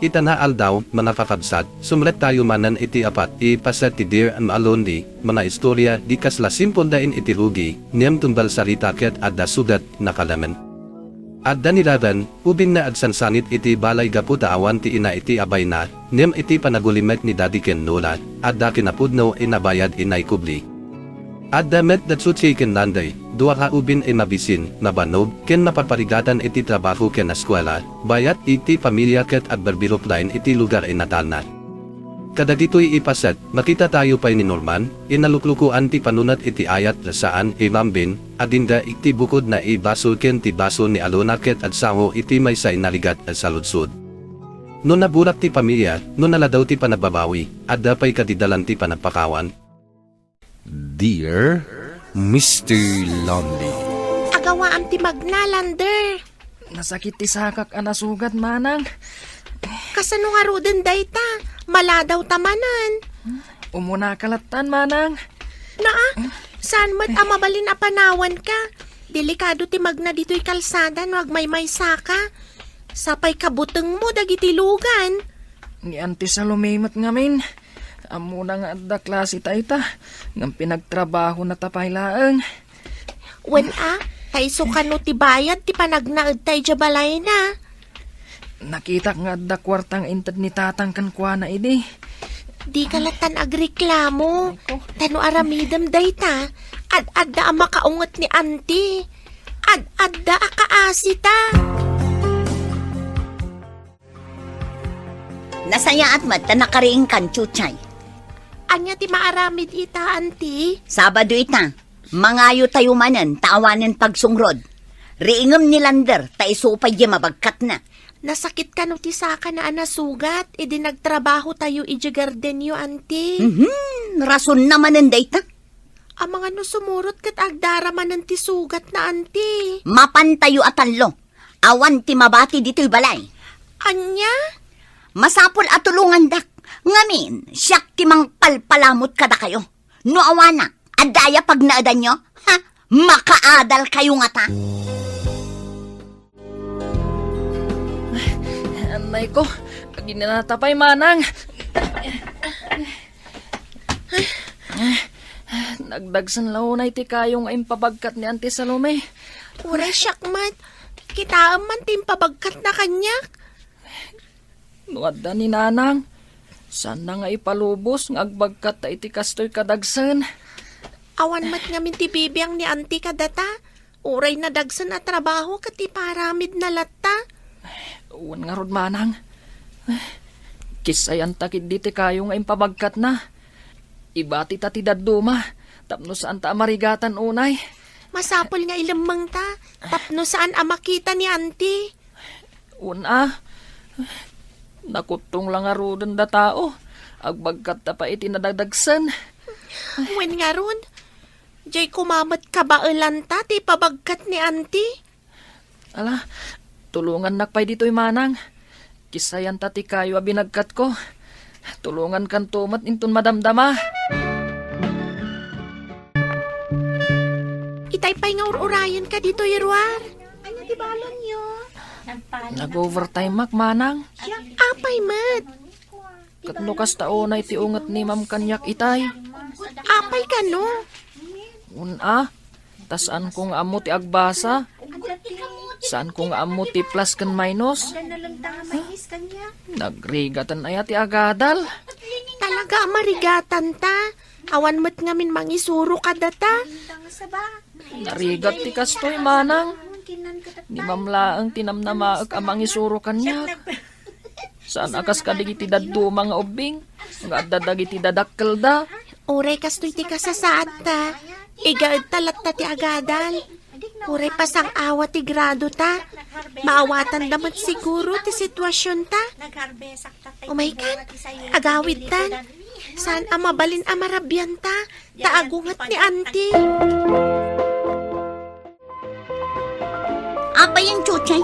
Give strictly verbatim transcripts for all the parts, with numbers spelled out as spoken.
Ita nga aldaw, mga kakabsat, sumrek tayo manen iti apat a paset ti Dear Mr. Lonely, mga istorya, di kasla simple dain iti rugi, ngem tunggal sarita ket adda sugat nga kalamen. Adda ni Raven, ubing nga agsangsangit iti balay gapu ta awan ti ina iti abayna, ngem iti panagulimek ni Daddy ken Lola, adda kinapudno a nabayad a naikubli. Adda met da Chuchay ken Landay, dua a ubing a mabisin, mabannog, ken mapaparigatan iti trabaho ken eskuela, bayat iti pamilia ket agbirbirok laeng iti lugar a natalna. Kadagitoy a paset, makita tayo pay ni Norman, a naluklukoan ti panunot iti ayat a saan a mambin, agingga iti bukod nga a basol ken ti basol ni Alona ket agsao iti maysa a narigat a saludsod. No naburak ti pamilia, no naladaw ti panagbabawi, adda pay kadi dalan ti panagpakawan. Dear Mister Lonely. Agawaam ti magna, Lander. Nasakit ti sakak a nasugat, manang. Kasano ngaruden dayta? Maladaw ta manen. Umuna ka lattan, manang. Naa, saan met a mabalin a panawanka? Delikado ti magna ditoy kalsada no agmaymaysaka. Sapay kabutengmo dagiti lugan. Ni Auntie Salome met ngamin. Ammona nga adda klase dayta, ngem pinagtrabahona ta pay laeng. Wen a, ta isu kano ti bayad ti panagnaedta idiay balayna. Nakitak nga adda kuarta nga inted ni tatang kenkuana idi. Dika lattan agreklamo. Ay ko. Ta no aramidem dayta, ad-adda a makaunget ni Auntie. Ad-adda a kaasita. Nasayaat met ta nakariingkan, Chuchay. Ania ti maaramid ita, Auntie? Sabado ita. Mangayo tayo manen ta awanen pagsungrod. Riingem ni Lander ta isu pay diay mabagkatna. Nasakit kano ti sakana a nasugat idi nagtrabaho tayo idiay gardenyo, Auntie? Mhm, rasonna manen dayta. Amangan no sumurot ket agdara manen ti sugatna, Auntie. Mapan tayo a tallo. Awan ti mabati ditoy balay. Ania? Masapul a tulongandak. Ngamin, siak ti mangpalpalamut kadakayo. No awanak, adda aya pagnaedanyo? Ha? Makaadal kayo ngata? Anay ko, aginanata pay manang. Nagdagsen la unay ti kayo nga impabagkat ni Auntie Salome. Uray siak met, kitaem man ti impabagkatna kaniak. No adda ni Nanang, saanna nga ipalubos nga agbagkatta iti kastoy kadagsen. Awan met ngamin ti bibiang ni Auntie kadata. Uray nadagsen a trabaho ket iparamidna latta. Wen ngarud manang. Kissayanta ketdi ti kayo nga impabagkatna. Ibatita ti dadduma tapno saanta a marigatan unay. Masapul nga ilemmengta tapno saan a makita ni Auntie. Wen a, nakuttong la ngaruden da tao. Agbagkatta pay iti nadadagsen. Wen ngarud, diay koma met kabaelanta ti ipabagkat ni Auntie. Ala, tulongannak pay ditoy manang. Kissayanta ti kayo a binagkatko. Tulongankanto met inton madamdama. Itay pay nga ur-urayenka ditoy ruar. Ania ti balonyo? Nag-overtime-ak, manang. Apay met? Ket no kasta unay ti unget ni Ma'am kaniak itay? Apay kano? Wen a, ta saanko nga ammo ti agbasa. Saanko nga ammo ti plus ken minus. Nagrigaten aya ti agadal? Talaga a marigatanta. Awan met ngamin mangisuro kadata. Narigat ti kastoy, manang. Ni Ma'am laeng ti namnamaek a mangisuro kaniak. Saan a kas kadagiti dadduma nga ubbing nga adda dagiti dadakkelda. Uray kastoy ti kasasaadta, igaedta latta ti agadal. Uray pasang-awa ti gradota, maawatanda met siguro ti situasionta. Umaykan, agawidtan. Saan a mabalin a marabianta, ta agunget ni Auntie. Apay a Chuchay?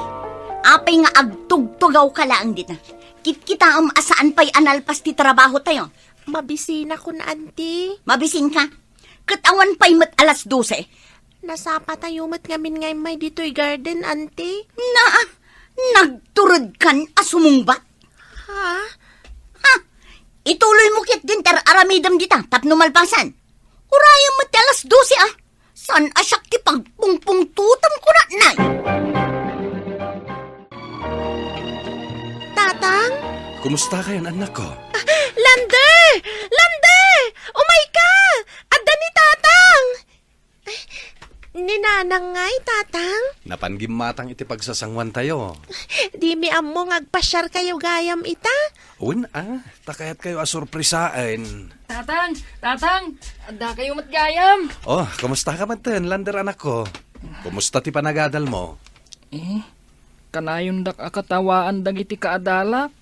Apay nga agtugtugawka laeng dita? Kitkitaem a saan pay a nalpas ti trabahotayo. Mabisinakon, Auntie. Mabisinka? Ket awan pay met alas dose? Nasapatayo met ngamin nga immay ditoy garden, Auntie. Naa, nagturedkan a sumungbat? Ha? Ha? Ha? Ituloy mo ket din ti ar-aramidem dita tapno malpasan. Urayem met ti alas dose, a. Saan a siak ti pagpungpungtotam kunatnay? Tatang? Kumusta kayon, annakko? Lander! Lander! Umay ka! Adda ni Tatang! Ay, ni Nanang ngay, Tatang? Napan gimmatang iti pagsasanguantayo. Dimi ammo nga agpasiarkayo gayam ita. Wen, a, ta kayatkayo a sorpresaen. Tatang! Tatang! Addakayo met gayam! Oh, kumusta ka met ten, Lander, anakko? Kumusta ti panagadalmo? Eh, kanayondak a katawaan dagiti kaadalak.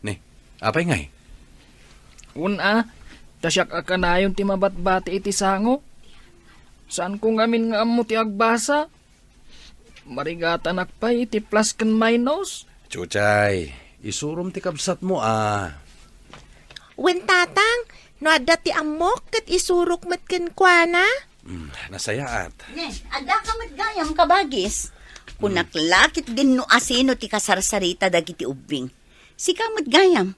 Ni, apay ngay? Wen, a, ta siak a kanayon ti mabatbati iti sango. Saanko ngamin nga ammo ti agbasa. Marigatanak pay iti plus ken minus. Chuchay, isurom ti kabsatmo, a. Wen, Tatang, no adda ti ammok, ket isurok met kenkuana. Mm, nasayaat. Ne, adda ka met gayam, kabagis. Kunak la ket din no asino ti kasarsarita dagiti ubbing. Sika met gayam.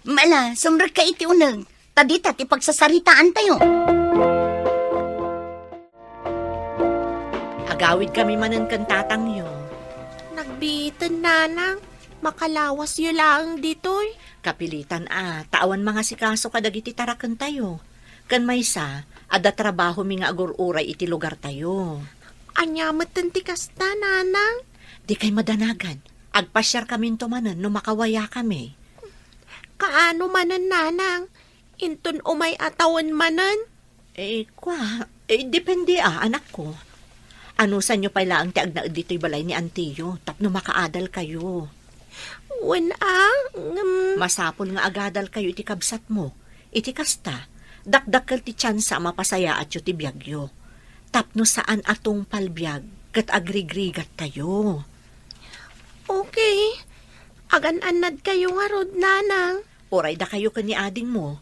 Mala, sumrekka iti uneg, ta dita ti pagsasaritaantayo. Agawidkami manen ken tatangyo. Nagbiiten, Nanang. Makalawasyo laeng ditoy. Kapilitan a, ta awan mangasikaso kadagiti tarakentayo. Ken maysa, adda trabahomi nga agur-uray iti lugartayo. Ania metten ti kasta, Nanang? Dikay madanagan. Agpasiarkaminto manen no makawayakami. Kaano manen, Nanang? Inton umay a tawen manen? Eh, kua, eh, depende a, anakko. Anusanyo pay laeng ti agnaed ditoy balay ni antiyo tapno makaadalkayo. Wen a, ngem Masapul nga agadalkayo iti kabsatmo. Iti kasta, dakdakkel ti tiansa a mapasayaatyo ti biagyo. Tapno saan a tungpal biag ket agrigrigattayo. Okay. Agan-annadkayo ngarud, Nanang. Uray dakayo ken ni adingmo.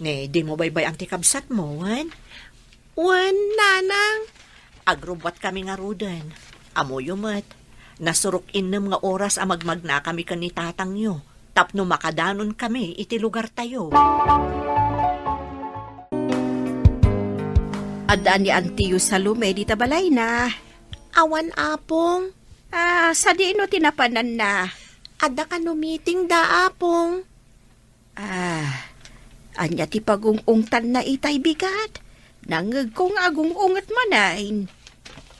Ne, dimo baybay-an ti kabsatmo, wen? Wen, Nanang. Agrubbuatkami ngaruden. Ammoyo met, nasurok innem nga oras a magmagnakami ken ni tatangyo tapno makadanonkami iti lugartayo. Adda ni Antiyo Salome dita balayna? Awan, Apong. Ah, sadino ti napananna? Adda kano meeting da, Apong. Ah, ania ti pagung-ungtanna itay bigat? Nangngegko nga agung-unget manen.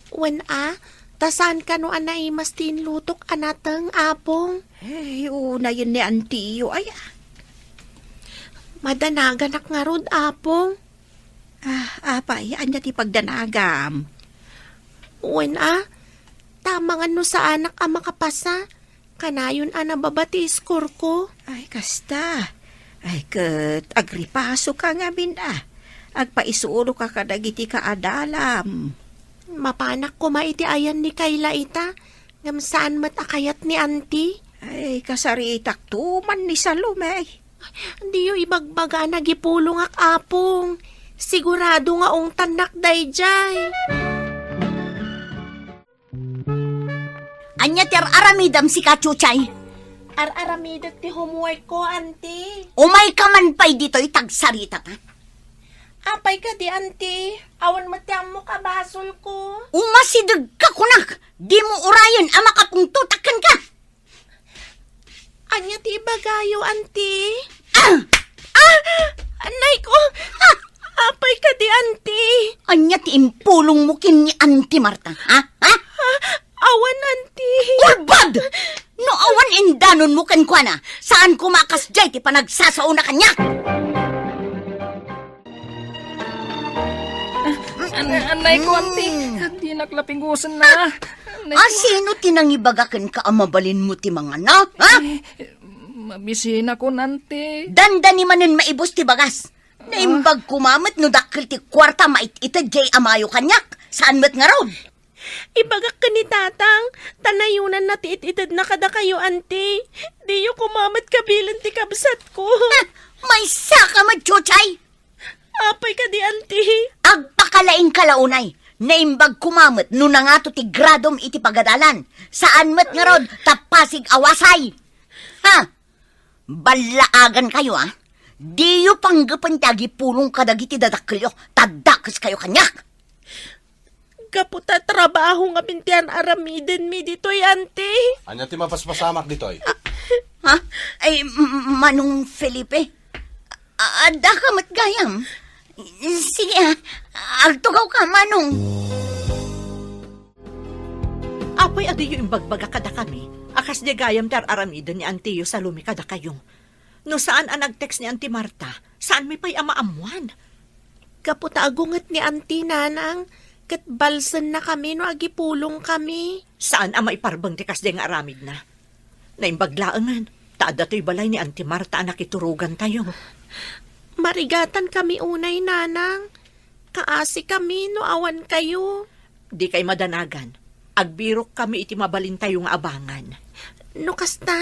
Wen a, ta saan kano a naimas ti inlutok a nateng, Apong. Ay, unayen ni Antiyo, ay, ah. Madanaganak ngarud, Apong. Ah, apay, ania ti pagdanagam? Wen a, ta amangan no saanak a makapasa. Kanayon a nababa ti score ko. Ay, kasta. Ay, ket agripasoka ngamin a. Agpaisuroka kadagiti kaadalam. Mapanak koma iti ayan ni Kayla ita, ngem saan met a kayat ni Auntie. Ay, kasaritakto man ni Salome. Diyo ibagbaga a nagipulongak, Apong. Sigurado nga ungtannak daydiay. Ania ti ar-aramidem, sika, Chuchay? Ar-aramidek ti homework ko, Auntie. Umayka man pay ditoy ta agsaritata. Apay kadi, Auntie? Awan met ti ammok a basolko. Umasidegka kunak! Dimo urayen a makapungtotak kenka! Ania ti ibagayo, Auntie? Ah! Ah! Anay ko! Ah! Apay kadi, Auntie? Ania ti impulongmo ken ni Auntie Marta, ha? Ha? Ah, awan, Auntie. Ulbod! No awan indanonmo kenkuana, saan koma a kasdiay ti panagsasaona kaniak. An-, anay ko, Auntie. Mm. Dinak la pigosenna. Anay ko. Asino ti nangibaga kenka a mabalinmo ti mangana, ha? Eh, mabisinakon, Auntie. Dandani manen maibus ti bagas. Ah. Naimbag koma met no dakkel ti kuarta mait-ited diay amayo kaniak. Saan met ngarud? Ibagak ken ni Tatang, ta nayonanna ti it-itedna kadakayo, Auntie. Diyo koma met kabilen ti kabsatko. Ah, maysaka met, Chuchay! Apay kadi, Auntie? Agpakalaingka la unay. Naimbag koma met no nangato ti gradom iti pagadalan. Saan met ngarud, ta pasig a wasay. Ha? Ballaagan kayo, a. Diyo panggepen ti agipulong kadagiti dadakkelyo, ta dakes kayo kaniak. Gapu ta trabaho ngamin ti ar-aramidenmi ditoy, Auntie. Ania ti mapaspasamak ditoy? Ha? Ay, m-, Manong Felipe? A-, adda ka met gayam? Sige, a. Agtugaw ka, Manong. Apay, adiyo imbagbaga kadakami a kasdi gayam ti ar-aramiden ni Antiyo Salome kadakayo. No saan a nag-text ni Auntie Marta, saanmi pay a maammuan. Gapu ta agunget ni Auntie, Nanang, ket balsennakami no agipulongkami. Saan a maiparbeng ti kasdi nga aramidna. Naimbag laengen, ta adda toy balay ni Auntie Marta a nakiturogantayo. Marigatankami unay, Nanang. Kaasikami no awan kayo. Dikay madanagan. Agbirokkami iti mabalintayo nga abangan. No kasta,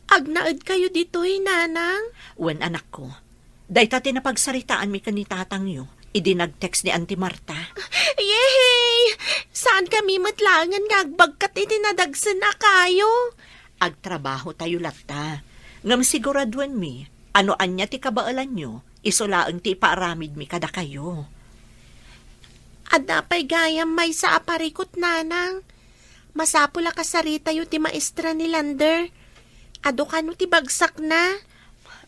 agnaedkayo ditoy, Nanang? Wen, anakko. Dayta ti napagsaritaanmi ken ni tatangyo idi nag-text ni Auntie Marta. Yehey! Saankami met laengen nga agbagkat iti nadagsen a kayo. Agtrabahotayo latta. Ngem siguraduenmi a no ania ti kabaelanyo, isu laeng ti ipaaramidmi kadakayo. Adda pay gayam maysa a parikut, Nanang. Masapul a kasaritayo ti maestra ni Lander. Adu kano ti bagsakna?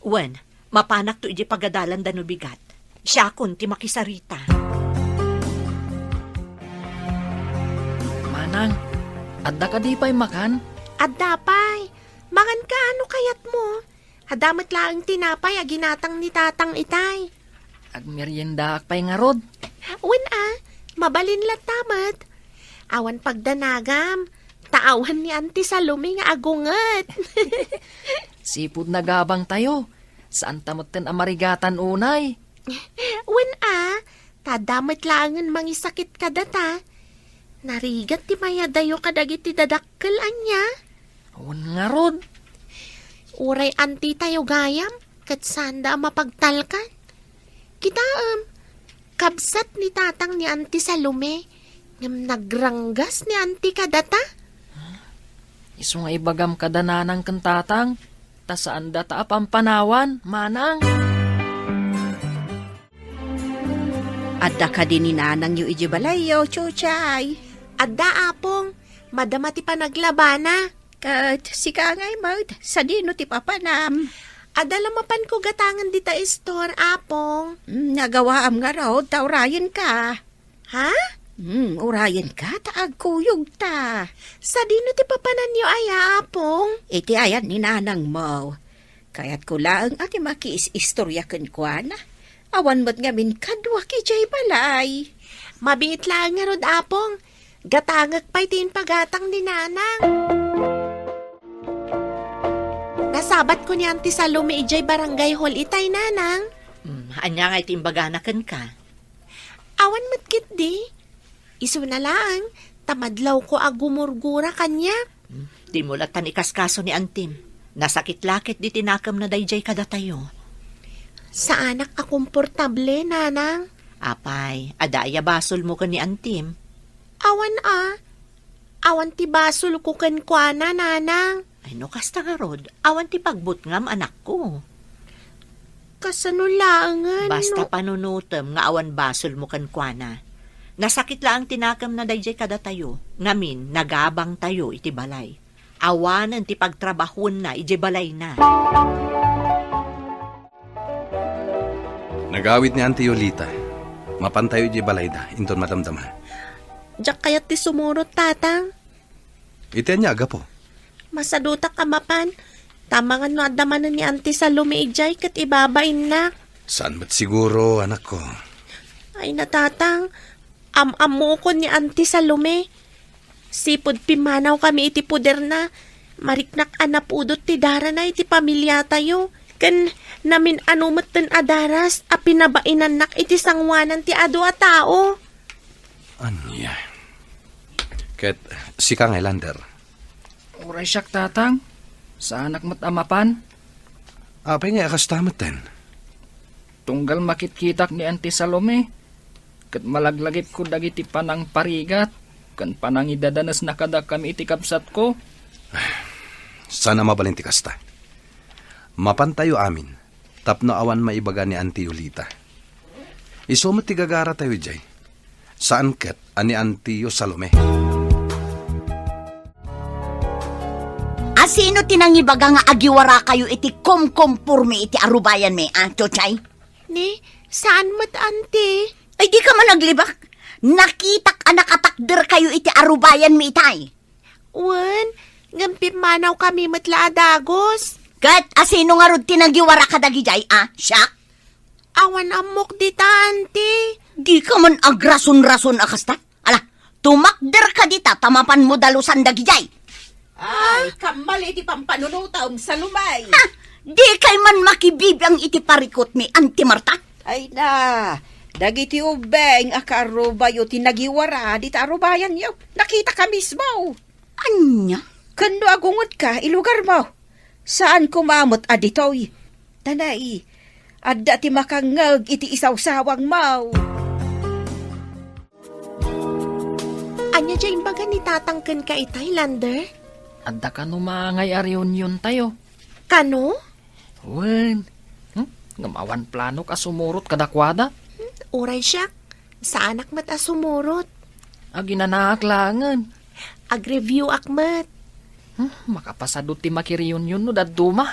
Wen, mapanakto idiay pagadalanda no bigat. Siakon ti makisarita. Manang, adda kadi pay makan? Adda pay. Mangan ka no kayatmo. Adda met laeng tinapay a ginatang ni Tatang itay. Agmeriendaak pay ngarud. Wen a, mabalin latta met. Awan pagdanagam, ta awan ni Auntie Salome nga agunget. Sipud nagabangtayo, saanta metten a marigatan unay. Wen a, ta adda met laengen mangisakit kadata. Narigat ti mayadayo kadagiti dadakkel ania? Wen ngarud. Uray antitayo gayam, ket saanda a mapagtalkan. Kitaem, kabsat ni Tatang ni Auntie Salome, ngem nagranggas ni Auntie kadata. Isu nga ibagam kada nanang ken tatang, ta saandata a pampanawan, manang. Adda kadi ni nanangyo idiay balayyo, Chuchay? Adda, Apong. Madama ti panaglabana. Ket sika ngay met, sadino ti papanam? Adda la mapanko gatangen dita istor, Apong. Mm, nagawaam ngarud ta urayenka. Ha? Mm, urayenka ta agkuyogta. Sadino ti papananyo aya, Apong? Iti ayan ni nanangmo. Kayatko laeng a ti makiis-istorya kenkuana. Awan met ngamin kaduak idiay balay. Mabiit laeng ngarud, Apong. Gatangek pay ti impagatang ni Nanang. Nasabatko ni Auntie Salome idiay barangay hall itay, Nanang. Hmm, ania nga iti imbagana kenka? Awan met ketdi. Isuna laeng, ta madlawko a gumurgura kaniak. Hmm, dimo lattan ikaskaso ni antim. Nasakit la ketdi ti nakemna daydiay kadatayo. Saanak a komportable, Nanang. Apay, adda aya basolmo ken ni antim? Awan a. Awan ti basolko kenkuana, Nanang. Ay, no kasta ngarud, awan ti pagbutngam, anakko. Kasano laengen, Basta no panunotem nga awan basolmo kenkuana. Nasakit laeng ti nakemna daydiay kadatayo, ngamin, nagabangtayo iti balay. Awanen ti pagtrabahuenna idiay balayna. Nagawid ni Auntie Yolita. Mapantayo idiay balayda, inton madamdama. Diak kayat ti sumurot, Tatang. Iti ania a gapu? Masadutak a mapan. Ta mangan no adda manen ni Auntie Salome idiay ket ibabainnak. Saan met siguro, anakko? Ay, Tatang, am-ammokon ni Auntie Salome. Sipud pimmanawkami iti poderna, mariknak a napudot ti darana iti pamiliatayo, ken namin-ano metten a daras a pinabainannak iti sangoanan ti adu a tao. Ania? Ket sika ngay, Lander? Uray siak, Tatang. Saanak met a mapan. Apay nga a kasta metten? Tunggal makitkitak ni Auntie Salome, ket malaglagipko dagiti panangparigat ken panangidadanesna kadakami iti kabsatko. Saan a mabalin ti kasta. Mapantayo amin, tapno awan maibaga ni Auntie Yolita. Isu met ti gagaratayo idiay. Saan ket a ni Auntie Salome. A sino ti nangibaga nga agiwarakayo iti kumkumpormi iti arubayanmi, a, Chuchay? Ni, saan met, Auntie. Ay, di ka man aglibak. Nakitak a nakatakderkayo iti arubayanmi itay. Wen, ngem pimmanawkami met la a dagus. Ket a sino ngarud ti nagiwara kadagidiay, a? Siak? Awan ammok dita, Auntie. Di ka man agrason-rason a kasta? Ala, tumakder ka dita ta mapanmo dalusan dagidiay. Ay, kammal iti pampanunotam, Salome. Ha! Di kay man makibibiang iti parikutmi, Auntie Marta? Ay na, dagiti ubbing a kaarubayo ti nagiwara dita arubayanyo. Nakitak a mismo. Ania? Ken no agungotka, ilugarmo. Saan koma met a ditoy. Tanay, adda ti makangngeg iti isawsawangmo. Ania diay imbaga ni Tatang kenka itay, Lander? Adda kano maangay a reuniontayo. Kano? Wen. Hmm? Ngem awan planok a sumurot kadakuada? Hmm, uray siak, saanak met a sumurot. Aginanaak laengen. Agreview-ak met. Hmm, makapasado ti makireunion no dadduma.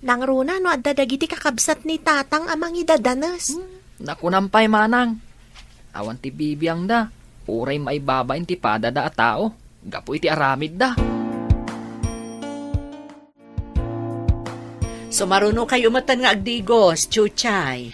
Nangruna no adda dagiti kakabsat ni Tatang a mangidadanes. Hmm, nakunam pay manang. Awan ti bibiangda, uray maibabain ti padada a tao, gapu iti aramidda. Sumarunokayo metten nga agdigos, Chuchay.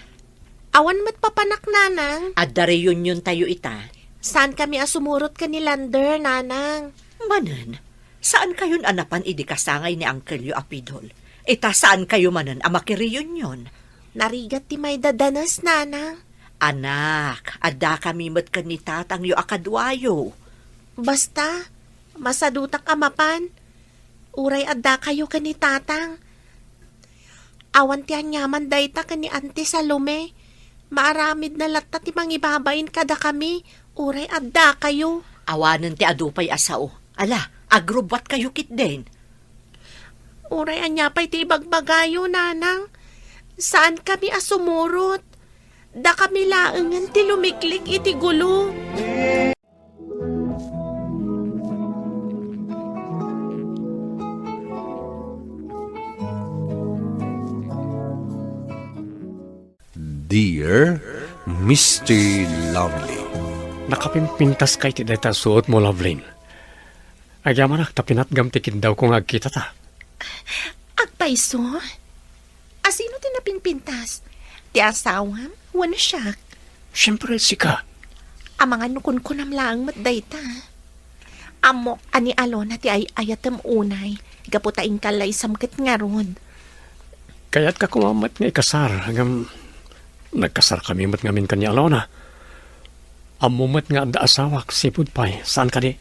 Awan met papanak, Nanang. Adda reuniontayo ita. Saankami a sumurot ken ni Lander, Nanang. Manen, saankayon a napan idi kasangay ni angkelyo a Pidol? Ita saankayo manen a makireunion? Narigat ti maidadanes, Nanang. Anak, addakami met ken ni Tatangyo a kaduayo. Basta, masadutak a mapan. Uray addakayo ken ni Tatang. Awan ti aniaman dayta ken ni Auntie Salome. Maaramidna latta ti mangibabain kadakami, uray addakayo. Awanen ti adu pay a sao. Ala, agrubbuatkayo ketdin. Uray ania pay ti ibagbagayo, Nanang. Saankami a sumurot. Dakami laengen ti lumiklik iti gulo. Dear Mister Lovely. Nakapimpintaska iti dayta a suotmo, Lovelyn. Agyamanak ta pinatgam ti kiddawko nga agkitata. Agpayso? A sino ti napimpintas? Ti asawam wenno siak? Siempre, sika. Amangan no kunkunam laeng met dayta. Ammok a ni Alona ti ay-ayatem unay, gapu ta inkallaysam ket ngarud. Kayatka koma met nga ikasar, ngem nagkasarkami met ngamin ken ni Alona. Ammo met nga adda asawak, sipud pay, saan kadi?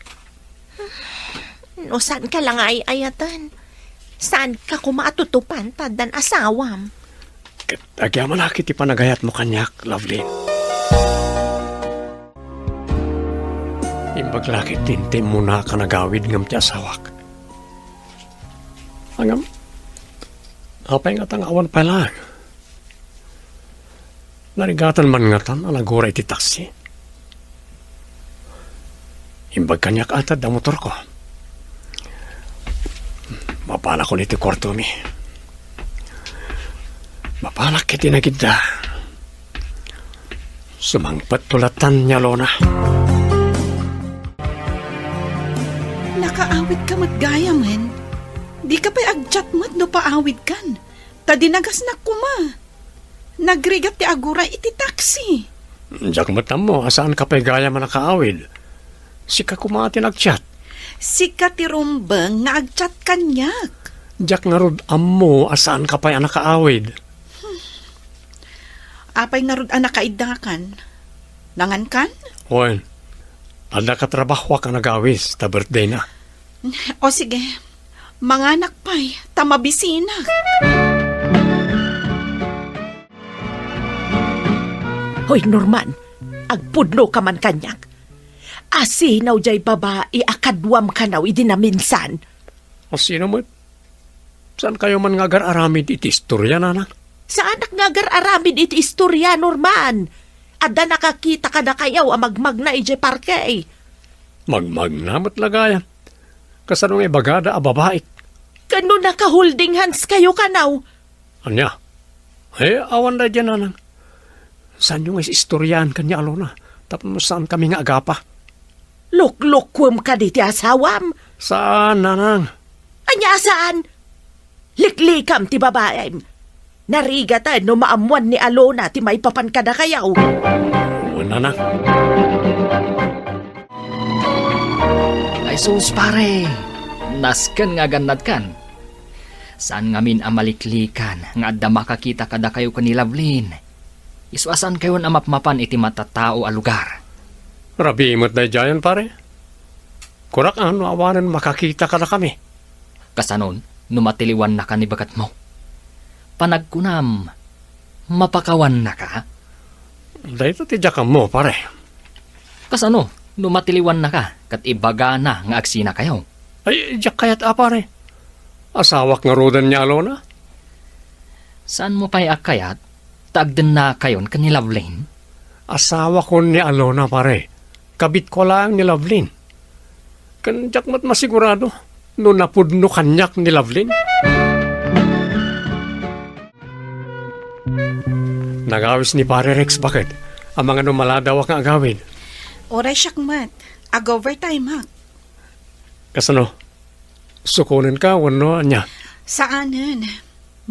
No saanka la nga ay-ayaten, saanka koma a tutupan ta addan asawam. Ket agyamanak iti panagayatmo kaniak, Lovelyn. Imbag la ket ti intemmonak a nagawid ngem ti asawak. Ngem, apay ngata nga awan pay laeng? Narigatan man ngatan a nagura iti taksi. Imbag kaniak a tadda motorko. Mapanakon iti kuartomi. Mapanak iti nagidda. Sumangpetto latan ni Alona. Nakaawidka met gayamen. Dika pay agchat met no paawidkan. Ta dinagasnak koma. Nagrigat ti aguray iti taksi. Diak met ammo a saanka pay gayam a nakaawid. Sika koma ti nagchat. Sika ti rumbeng nga agchat kaniak. Diak ngarud ammo a saanka pay a nakaawid. Apay ngarud a nakaiddakan? Nangankan? Wen, adda katrabahoak a nagawis ta birthday na. O sige, manganak pay ta mabisinak. Hoy, Norman, agpudno ka man kaniak. Asino diay babai a kaduam kano idi naminsan? Asino met? Saankayo man nga agar-aramid iti istoria, nanang? Saanak nga agar-aramid iti istoria, Norman. Adda nakakita kadakayo a magmagna idiay parke. Magmagna met la gayam. Kasano nga ibagada a babaik? Ken no naka-holding hands kayo kano? Ania? Eh, awan daydiay, nanang. Saanyo nga is-istoriaan ken ni Alona tapno saankami nga agapa. Luklukuem kadi ti asawam? Saan, nanang. Ania a saan? Liklikam ti babaim. Narigaten no maammuan ni Alona ti maipapan kadakayo. Wen, nanang. Ay sus, pare! Nasken nga agannadkan. Saan ngamin a maliklikan nga adda makakita kadakayo ken ni Lovelyn. Isu a saankayon a mapmapan iti matatao a lugar. Rabii met daydiayen, pare. Kunak a no awanen makakita kadakami. Kasanon, no matiliwannaka ni baketmo? Panagkunam, mapakawannaka? Dayta ti diak ammo, pare. Kasano, no matiliwannaka ket ibagana nga agsinakayo? Ay, diak kayat a, pare. Asawak ngaruden ni Alona. Saanmo pay a kayat ta agdennakayon ken ni Lovelyn? Asawakon ni Alona, pare. Kabitko laeng ni Lovelyn. Ken diak met masigurado no napudno kaniak ni Lovelyn. Nagawis ni Pare Rex, baket? Amangan no maladawak nga agawid. Uray siak met. Ag-overtime ak. Kasano? Sukonenka wenno ania? Saanen.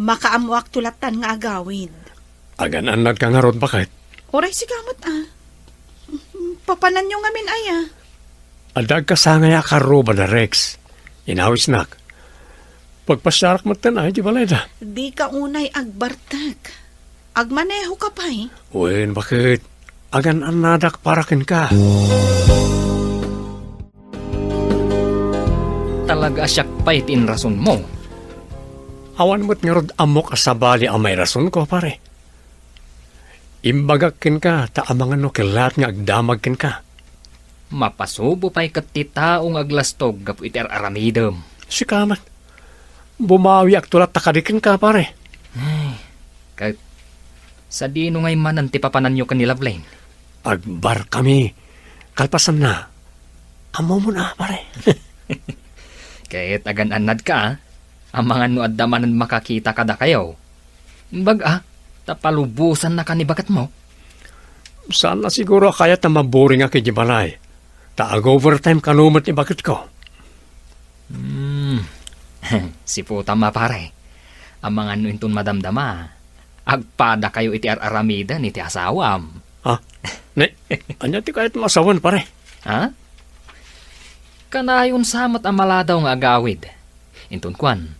Makaammoakto lattan nga agawid. Agan-annadka ngarud, baket? Uray sika met a. Papananyo ngamin aya? Adda agkasangay a karro, Bada Rex. Inawisnak. Pagpasiarak metten a iti balayda. Dika unay agbartek. Agmanehoka pay? Wen, baket? Agan-annadak para kenka. Talaga a siak pay ti inrasonmo. Awan met ngarud ammok a sabali a mairasonko, pare. Imbagak kenka ta amangan no kellaat nga agdamag kenka. Mapasubo pay ket ti tao nga aglastog gapu iti ar-aramidem. Sika met. Bumawiakto latta kadi kenka, pare. Ay, ket sadino ngay manen ti papananyo ken ni Lovelyn? Agbarkami. Kalpasanna, ammomon a, pare. Ket agan-annadka, a, amangan no adda manen makakita kadakayo. Bag-a, ta palubosannaka ni baketmo. Saan a siguro a kayat a maburingak idiay balay. Ta ag-overtime kano met ni baketko. Hmm. Siputam a, pare. Amangan no inton madamdama, agpadakayo iti ar-aramiden iti asawam. Ha? Ne, ania ti kayatmo a sawen, pare? Ha? Kanayon sa met a maladaw nga agawid. Inton kuan,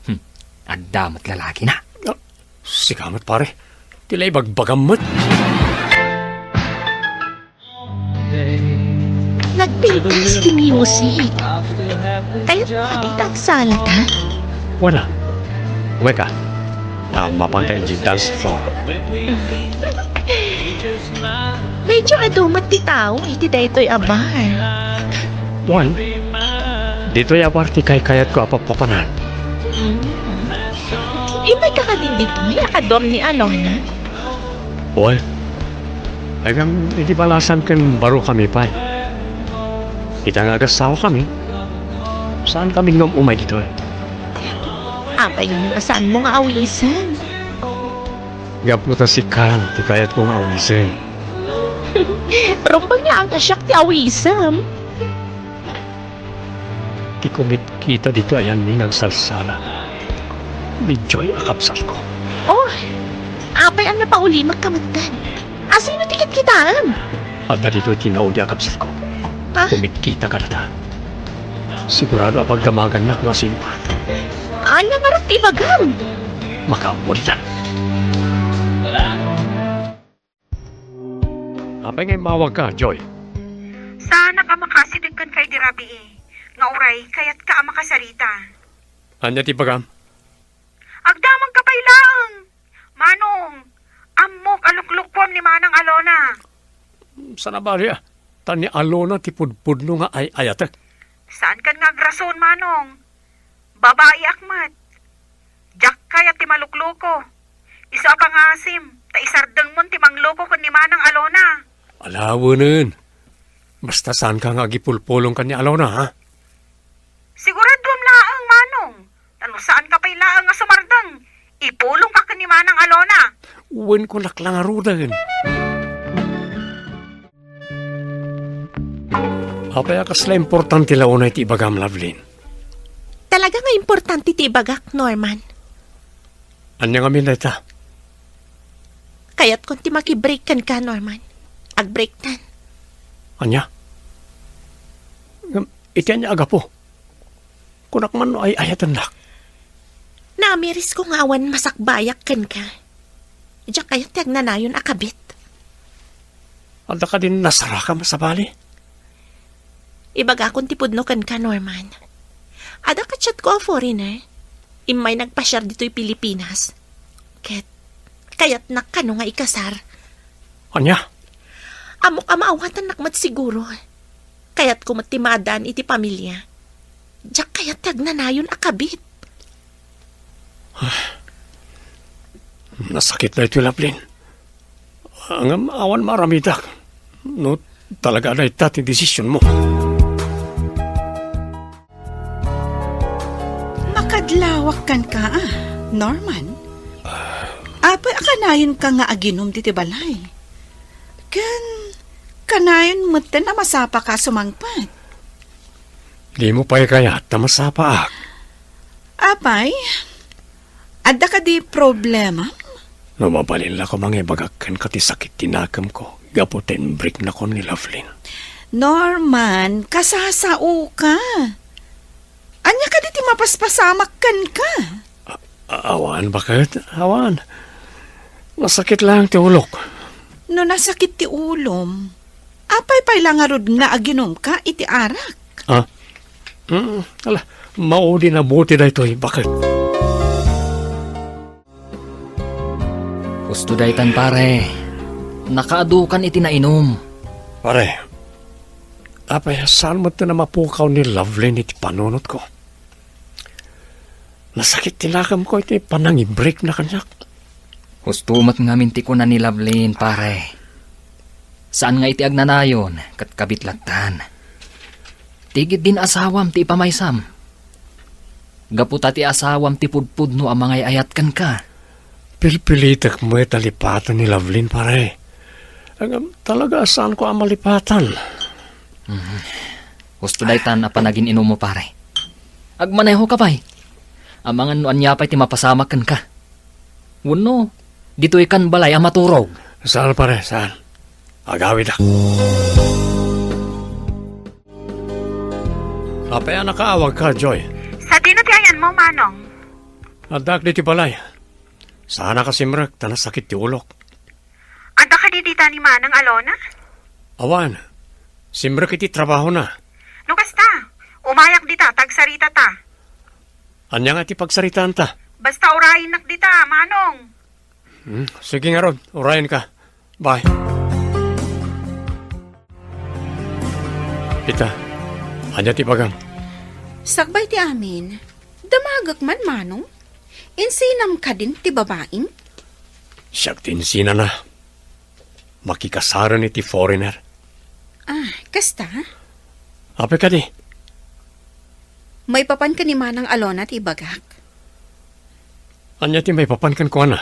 hmm, adda met lalakina. Ah, sika met, pare. Ti la ibagbagam met. Nagpintas ti music. Kayat mo a dita agsalta? Wala. Umayka. Ah, mapanka idiay dance floor. Medyo adu met ti tao iti daytoy a bar. Wen, ditoy a bar ti kaykayatko a papapanan. Mm. Immayka kadin ditoy a dorm ni Alona? Wen, agyang iti balasan ken barokami pay. Ita nga agasawakami, saankami nga um-umay ditoy. Apay ngem a saanmo nga awisen? Gapu ta sika ti kayatko nga awisen. Rumbeng nga siak ti awisem. Ti kumitkita ditoy ayanni nga agsalsala, ni Joy a kabsatko. Oh, apay a napaulimek ka metten? Asino ti kitkitaem? Adda ditoy ti naudi a kabsatko. Ah? Kumitkita kadata. Sigurado a pagdamagannak no asino. Ania ngarud ti ibagam? Makaammo ditan. Apay nga immawagka, Joy? Saanak a makasideg kenka idi rabii, nga uray kayatka a makasarita. Ania ti ibagam? Agdamagka pay laeng. Manong, ammok a luklukuam ni Manang Alona. Saan a bali, a, ta ni Alona ti pudpudno nga ay-ayatek. Saankan nga agrason, Manong. Babaiak met. kayat ti malukluko. Isu a pangasim, ta isardengmon ti mangluko ken ni Manang Alona. Ala, wenen. Basta saanka nga agipulpulong ken ni Alona, ha? Siguraduam laeng, Manong. Ta no saanka pay laeng nga sumardeng, ipulongka ken ni Manang Alona. Wen, kunak la ngaruden. Apay a kasla importante la unay ti ibagam, Lovelyn? Talaga nga importante ti ibagak, Norman. Ania ngamin dayta? Kayatkon ti makibreak kenka, Norman. Agbreaktan. Ania? Ngem, iti ania a gapu? Kunak man no ay-ayatennak. Naamirisko nga awan masakbayak kenka. Diak kayat ti agnanayon a kabit. Adda kadin nasarakam a sabali? Ibagakon ti pudno kenka, Norman. Adda ka-chat ko a foreigner. Immay nagpasiar ditoy Pilipinas. Ket kayatnak kano nga ikasar. Ania? Ammok a maawatannak met siguro. Kayatko met ti maaddaan iti pamilia. Diak kayat ti agnanayon a kabit. Nasakit daytoy, Lovelyn. Ngem awan maaramidak no talaga a dayta ti desisionmo. Makadlawak kenka, a, Norman. Apay a kanayonka nga aginum ditoy balay? Ken kanayon metten a masapaka a sumangpet. Dimo pay kayat ta masapaak? Apay, adda kadi problema? No mabalin la koma nga ibagak kenka ti sakit ti nakemko gapu ta inbreaknakon ni Lovelyn. Norman, kasasaoka. Ania kadi ti mapaspasamak kenka? A-, a-, awan, baket? Awan. Nasakit lang ti ulok. No nasakit ti ulom, apay pay la ngarud nga aginumka iti arak? Ah? Mm, ala, maudi na buti daytoy, baket? Husto daytan, pare. Nakaadukan iti nainum. Pare, apay, saan met ti mapukaw ni Lovelyn iti panunotko? Nasakit ti nakemko iti panangibreakna kaniak. Husto met ngamin ti kuna ni Lovelyn, pare. Saan nga iti agnanayon ket kabit lattan. Ti ketdin asawam ti ipamaysam. Gapu ta ti asawam ti pudpudno a mangay-ayat kenka. Pilpilitek met a lipaten ni Lovelyn, pare. Ngem talaga a saanko a malipatan. Mhm. Husto daytan a panagin-inummo, pare. Agmanehoka pay. Amangan no ania pay ti mapasamak kenka. Wenno, ditoykan balay a maturog. Saan, pare, saan? Agawidak. Apay a nakaawagka, Joy? Sadino ti ayanmo, Manong? Addaak ditoy balay. Saanak a simrek ta nasakit ti ulok. Adda kadi dita ni Manang Alona? Awan. Simrek iti trabahona. No kasta, umayak dita, ta agsaritata. Ania nga ti pagsaritaanta? Basta urayennak dita, Manong. Hmm, sige ngarud, urayenka. Bye. Ita, ania ti ibagam? Sakbay ti amin, damagek man, Manong. Insinam kadin ti babaim? Siak ti insinana. Makikasaren iti foreigner. Ah, kasta? Apay kadi? Maipapan ken ni Manang Alona ti ibagak. Ania ti maipapan kenkuana?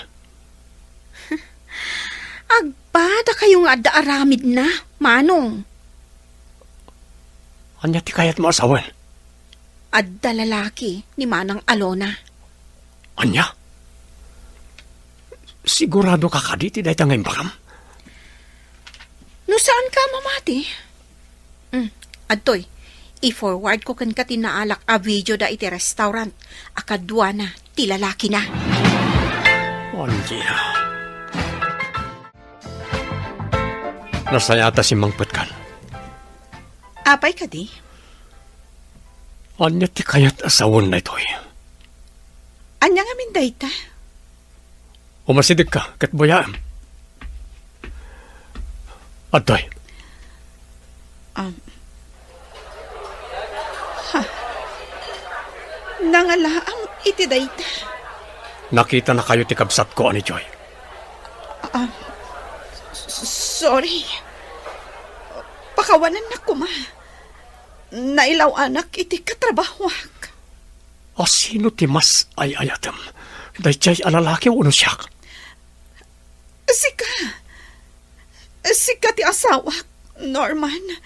Agpadakayo nga adda aramidna, Manong. Ania ti kayatmo a sawen? Adda lalaki ni Manang Alona. Ania? Siguradoka kadi ti dayta nga imbagam? No saanka a mamati. Mm, adtoy, i-forward ko kenka ti naalak a videoda iti restaurant a kaduana ti lalakina. Ania? Nasayat a simmangpetkan. Apay kadi? Ania ti kayat a sawen daytoy? Ania ngamin dayta? Umasidegka ket buyaem. Adtoy. Um, ha. Nangalaam iti dayta. Nakitanakayo ti kabsatko a ni Joy. Ah, s-, sorry. Pakawanennak koma. Nailaw-anak iti katrabahoak. A sino ti mas ay-ayatem? Daydiay a lalaki wenno siak? Sika. Sika ti asawak, Norman.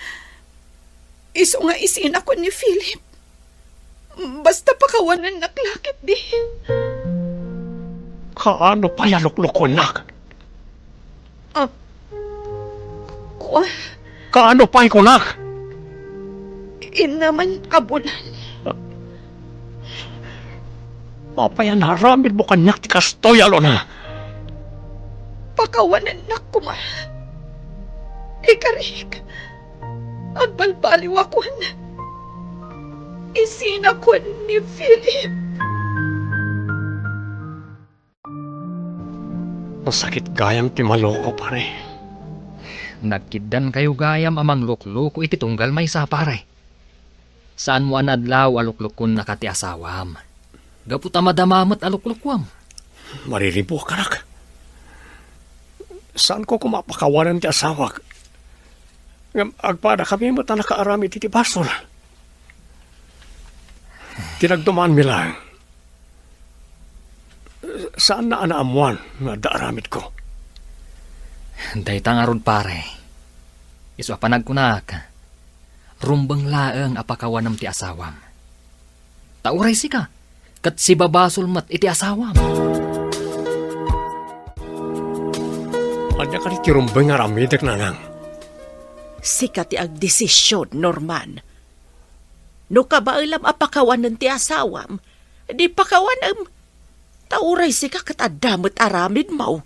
Isu nga isina ken ni Philip. Basta pakawanennak la ketdi. Kaano pay a luklukuennak? Ah, kua. Kaano pay kunak? Inaman a bulan. Apay a naaramidmo kaniak ti kastoy a, Lona? Pakawanennak koma. Ikarik, agbalbaliw a kuan. Isina kuan ni Philip. Nasakit gayam ti maloko, pare. Nagkiddankayo gayam a manglukluko iti tunggal maysa, pare. Saanmo a naadlaw a luklukuennaka ti asawam? Gapu ta madama met a luklukuam. Mariribuak, anak. Saanko koma a pakawanen ti asawak. Ngem agpadakami met a nakaaramid iti basol. Tinagdumaanmi laeng. Saanna a naammoan nga adda aramidko. Dayta ngarud, pare. Isu a panagkunak, rumbeng laeng a pakawanem ti asawam. Ta uray sika, ket sibabasol met iti asawam. Ania kadi ti rumbeng nga aramidek, nanang? Sika ti agdesisyon, Norman. No kabaelam a pakawanen ti asawam, di pakawanem. Ta uray sika ket adda met aramidmo.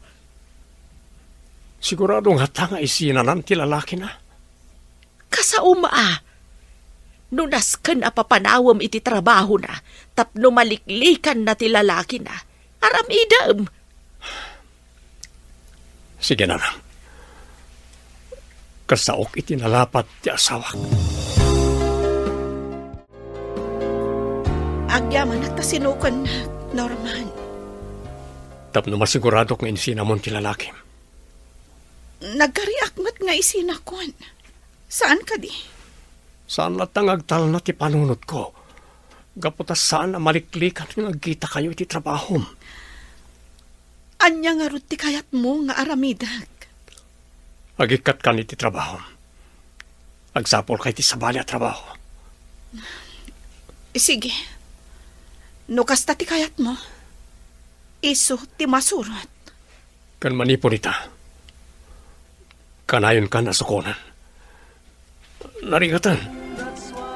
Sigurado ngata nga isinanan ti lalakina? Kasaom a. No nasken a papanawem iti trabahona tapno maliklikanna ti lalakina, aramidem. Sige, nanang. Kasaok iti nalapat ti asawak. Agyamanak ta sinukannak, Norman. Tapno masiguradok nga insinamon ti lalakim. Nagkariak met nga isinakon. Saan kadi? Saan latta nga agtalna ti panunotko? Gapu ta saan a maliklikan nga agkitakayo iti trabahom. Ania ngarud ti kayatmo nga aramidek? Agikkat kan iti trabahom. Agsapulka iti sabali a trabaho. Sige. No kasta ti kayatmo, isu ti masurot. Ken manipud ita, kanayonkan a sukonen. Narigaten,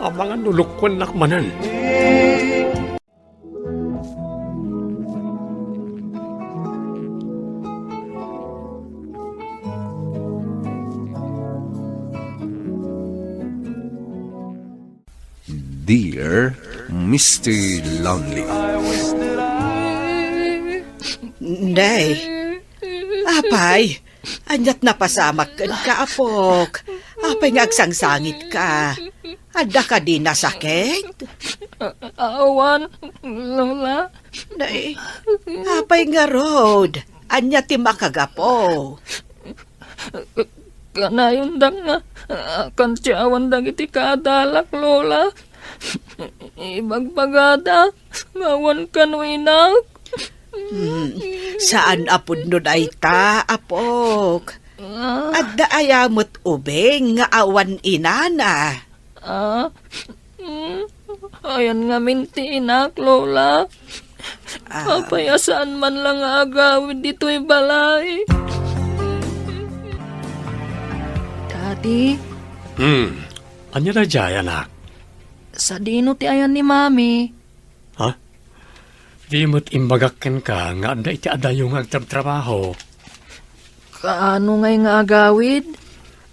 amangan no lukkuennak manen. Dear Mister Lonely. Nay, apay, ania't napasamak kenka, apok? Apay nga agsangsangitka? Adda kadi nasakit? A-, awan, Lola. Nay, apay ngarud? Ania ti makagapu? Kanayondak nga, ah, kantiawan dagiti kaadalak, Lola. Ibagbagada nga awan kano inak. Hmm, saan a pudno dayta, apok. Ah. Adda aya met ubing nga awan inana? Ah, mm, ayan ngamin ti inak, Lola. Ah. Apay a saan man la nga agawid ditoy balay? Daddy? Hmm. Ania daydiay, anak? Sadino ti ayan ni Mami? Ha? Di met imbagak kenka nga adda iti adayo nga agtrabtrabaho. Kaano ngay nga agawid?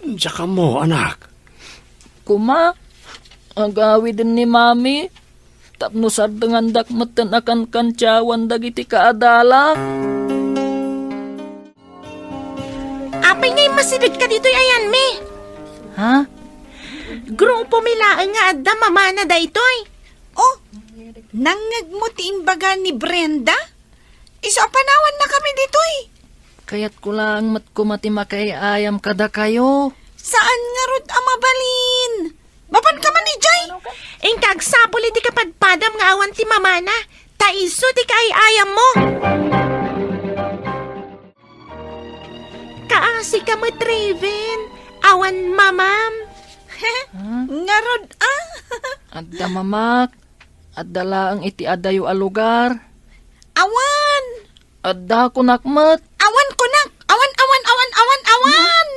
Diak ammo, anak. Koma, agawiden ni Mami tapno sardengandak metten a kankantiawan dagiti kaadalak. Apay nga immasidegka ditoy ayanmi? Ha? Grupomi laeng nga adda mamana daytoy. Oh, nangngegmo ti imbaga ni Brenda? Isu a panawannakami ditoy. Kayatko laeng met koma ti makaay-ayam kadakayo. Saan ngarud a mabalin? Mapanka man idiay? Inka agsapul iti kapadpadam nga awan ti mamana, ta isu ti kaay-ayammo. Kaasika met, Raven. Awan mamam. Ngarud, ah? Adda mamak. Adda laeng iti adayo a lugar. Awan. Adda kunak met. Awan kunak. Awan, awan, awan, awan, awan.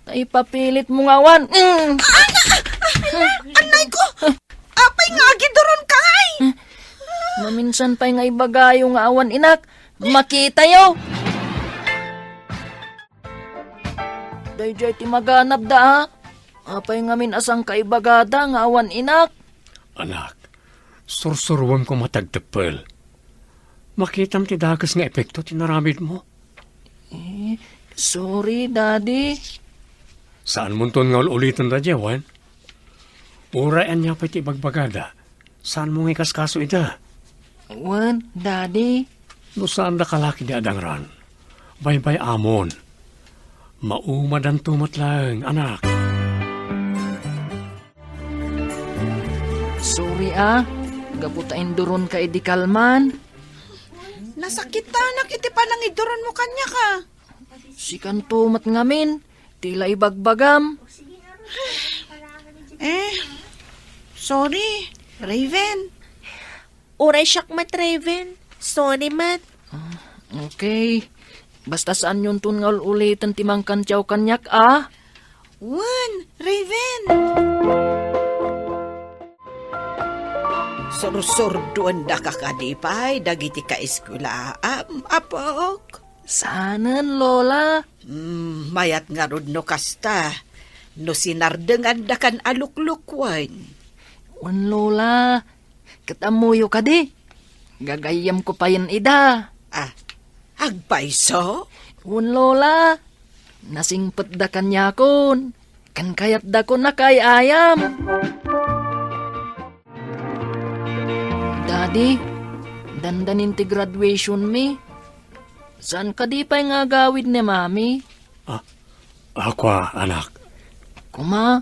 Ta ipapilitmo nga awan. Mm. Anay ko. Apay nga agiduron ka, ay? Maminsan pay nga ibagayo nga awan inak. Makitayo. Daydiay ti maganabda, a. Apay ngamin a sangka ibagada nga awan inak? Anak, sursuruem koma ti agteppel. Makitam ti dakes nga epekto ti naramidmo. Eh, sorry, Daddy. Saanmonton nga ul-uliten daydiay, wen? Uray ania pay ti ibagbagada, saanmo nga ikaskaso ida. Wen, Daddy. No saandaka la ketdi a dangran, baybay-amon. Maumadanto met laeng, anak. Sorry, a. Gapu ta induronka idi kalman. Nasakitanak iti panangiduronmo kaniak, a. Sikanto met ngamin, ti la ibagbagam. Eh, sorry, Raven. Uray siak met, Raven. Sorry met. Ah, okay. Basta saanyonton nga ul-uliten ti mangkantiaw kaniak, a. Wen, Raven. Sursurduendaka kadi pay dagiti kaeskuelaam, apok? Saanen, Lola. Hmm, mayat ngarud no kasta, no sinardengandakan a luklukoen. Wen, Lola. Ket ammoyo kadi? Gagayyemko payen ida. Ah, agpayso? Wen, Lola. Nasingpetda kaniakon. Ken kayatdakon a kaay-ayam. Daddy, dandanin ti graduation mi. Saan kadi pay nga agawid ni Mami? Ah, a, kua, anak. Koma,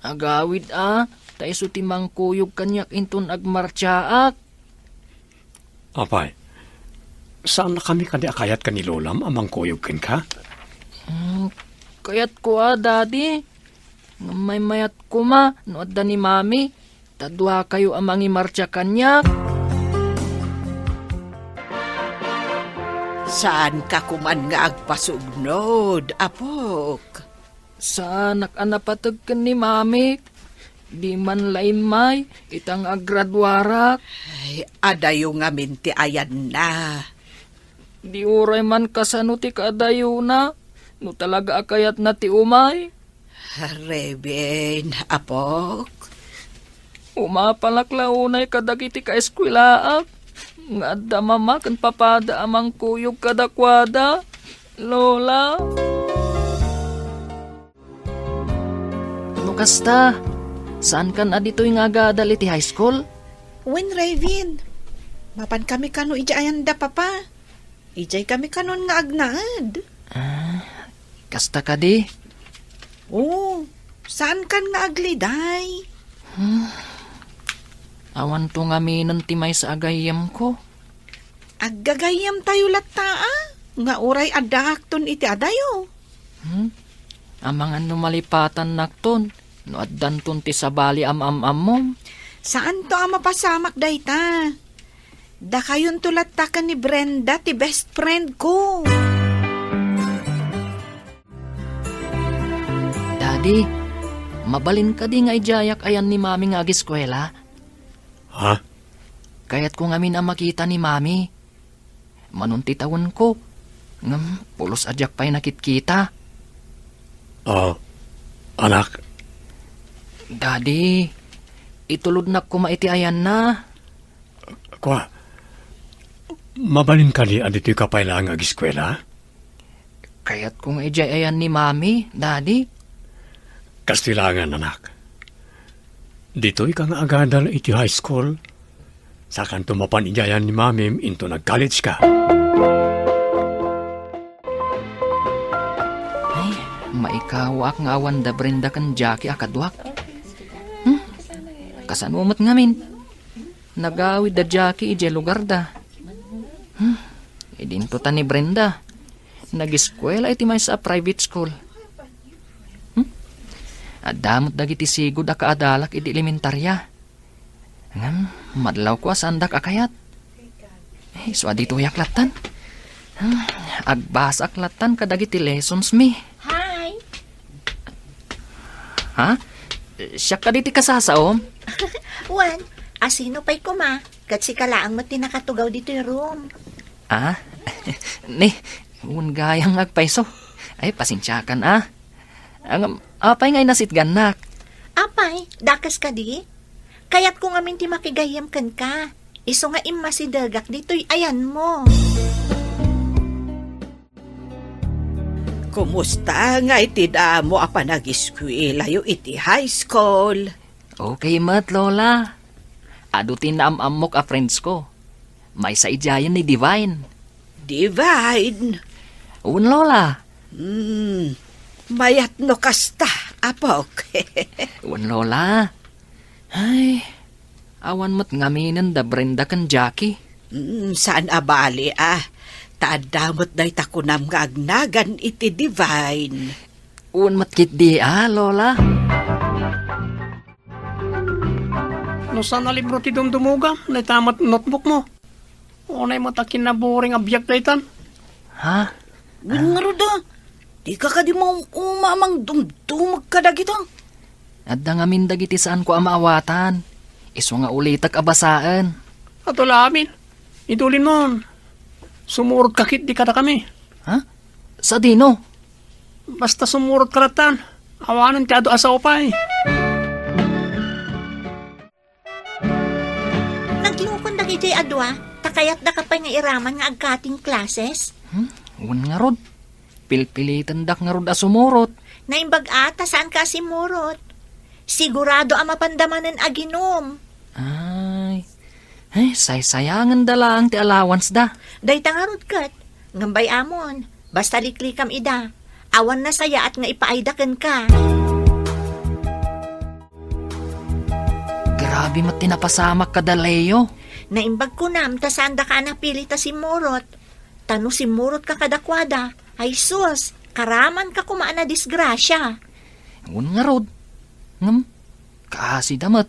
agawid a, ta isu ti mangkuyog kaniak inton agmartsaak. Apay, saannakami kadi a kayat ken ni Lolam a mangkuyog kenka? Hmm, kayatko a, Daddy. Ngem maymayat koma no adda ni Mami, ta duakayo a mangimartsa kaniak. Saanka koman nga agpasugnod, apok? Saanak a napateg ken ni Mami. Di man la immay ita nga aggraduarak. Ay, adayo ngamin ti ayanna. Di uray man kasano ti kaadayona, no talaga a kayatna ti umay. Raven, apok. Umapalak la unay kadagiti kaeskuelaak nga adda mama ken papada a mangkuyog kadakuada, Lola. No kasta, saankan a ditoy nga agadal iti high school? Wen, Raven. Mapankami kano idiay ayanda, Papa. Idiay kami kanon nga agnaed. Ah, kasta kadi? Oo, saankan nga agliday. Hmm. Awanto ngaminen ti maysa a gayyemko. Aggagayyemtayo latta, a, nga uray addaakton iti adayo. Hmm? Amangan no malipatannakton, no addanton ti sabali a maam-ammom. Saanto a mapasamak dayta. Dakayonto latta ken ni Brenda ti best friend ko. Daddy, mabalin kadi nga idiayak ayan ni Mami nga agiskuela? Ha? Kayatko ngamin a makita ni Mami. Manon ti tawenko, ngem pulos a diak pay nakitkita. Ah, anak. Daddy, itulodnak koma iti ayanna. Kua, mabalin kadi a ditoy ka pay laeng nga agiskuela? Kayatko nga idiay ayan ni Mami, Daddy. Kastilangan, anak. Ditoy ka nga agadal iti high school, Sakanto mapan idiayan ni Mamim inton nag-college ka. Ay, maikawaak nga awan da Brenda ken Jackie a kaduak. Hmm? Kasano met ngamin? Nagawid da Jackie idiay lugarda. Hmm? Idinto ta ni Brenda. Nag-eskuela iti maysa a private school. Hmm? Adda met dagiti sigud a kaadalak idi elementaria. Ngem, madlawko a saandak a kayat. Eh, isu a ditoyak lattan. Hmm, agbasaak lattan kadagiti lessons mi. Hi! Ha? Siak kadi ti kasasaom? Wen, asino pay koma? Ket sika laeng met ti nakatugaw ditoy room. Ah? Ni, wen gayam nga agpayso. Ay, pasensiakan, ah. Ngem, apay nga inasitgannak? Apay, dakes kadi? Kayatko ngamin ti makigayyem kenka. Isu nga immasidegak ditoy ayanmo. Kumusta nga iti damo a panagiskuelayo iti high school? Okay met, Lola. Adu ti naam-ammok a friends ko. Maysa idiayen ni Divine. Divine? Wen, Lola. Hmm, mayat no kasta, apok. Wen, Lola. Ay, awan met ngaminen da Brenda ken Jackie. Mm, saan a bali, ah. Ta adda met dayta kunam nga agnagan iti Divine. Wen met ketdi, ah, Lola. No saan a libro ti dumdumogam, dayta met notebook mo. Unay met a kinaburing a biag daytan. Ha? Wen ngarud, ah. Dika kadi maum-uma a mangdumdumeg kadagita? Adda ngamin dagiti saanko a maawatan. Isu nga ulitek a basaen. Ato la amin. Idulinmon. Sumurotka ketdi kadakami. Ha? Sadino? Basta sumurotka lattan. Awanen ti adu a sao pay. Naglukon dagiti adua, ta kayatdaka pay nga iraman nga ag-cutting classes? Hmm? Wen ngarud. Pilpilitendak ngarud a sumurot. Naimbag a, ta saanka a simurot. Sigurado a mapanda manen aginum. Ay. Ay, saysayangenda laeng ti allowance da. Dayta ngarud ket, ngem bay-amon, basta liklikam ida, awan nasayaat nga ipaayda kenka. Grabe met ti napasamak kada Leo. Naimbag kunam ta saandaka a napilit a simmurot. Ta no simmurotka kadakuada, ay sus, karamanka koma a nadisgrasia. Wen ngarud. Ngem, kaasida met.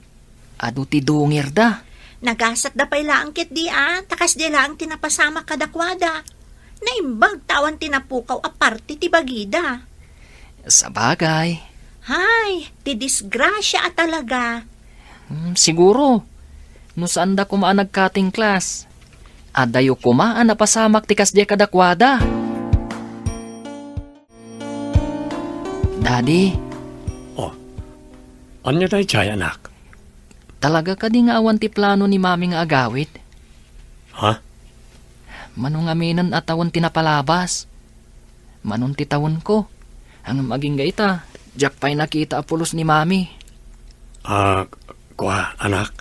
Adu ti dungirda. Nagasatda pay laeng ketdi a, ta kasdi laeng ti napasamak kadakuada. Naimbag ta awan ti napukaw a parte ti bagida. Sabagay. Hay, ti disgrasia a talaga. Hmm, siguro. No saanda koma a nag-cutting class, adayo koma a napasamak ti kasdiay kadakuada. Daddy. Oh, ania daydiay, anak? Talaga kadi nga awan ti plano ni Mami nga agawid? Ha? Mano ngaminen a tawen ti napalabas? Manon ti tawenko? Ngem agingga ita, diak pay nakita a pulos ni Mami. Ah, kua, anak?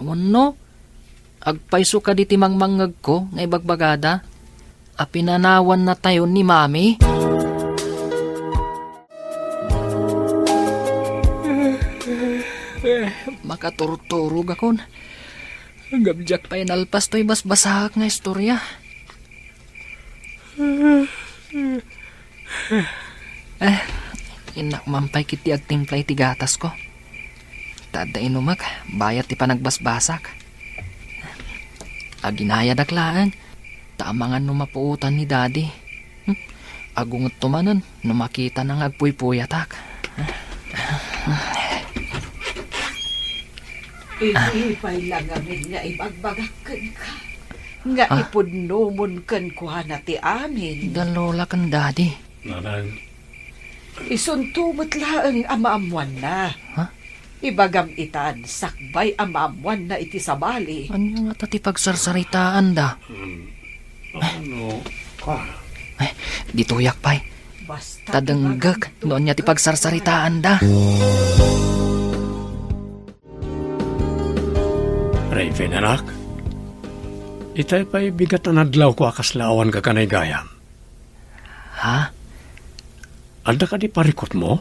Wenno, agpayso kadi ti mangmangngegko nga ibagbagada a pinanawannatayon ni Mami? Makaturturogakon. Ngem diak pay nalpas toy basbasaak nga istorya. Eh, innak man pay ketdi agtimpla iti gatasko. Ta adda inumek, bayat ti panagbasbasak. Aginayadak laeng, ta amangan no mapuotan ni Daddy. Hmm? Agungetto manen no makitana nga agpuypuyatak. Idi pay la ngamin nga ibagbagak kenka, nga Ah. ipudnomon kenkuana ti amin. Da Lola ken Daddy. Nanang. Isunto met laeng a maammuanna. Ha? Ibagam itan, sakbay a maammuanna iti sabali. Ania ngata ti pagsarsaritaanda? Hmm. Ano? Ah. Eh, ditoyak pay. Basta Ta denggek ibagam no ania ti pagsarsaritaanda. Raven, anak. Itay pay bigat a nadlawko a kasla awan gaganay gayam. Ha? Adda kadi parikutmo?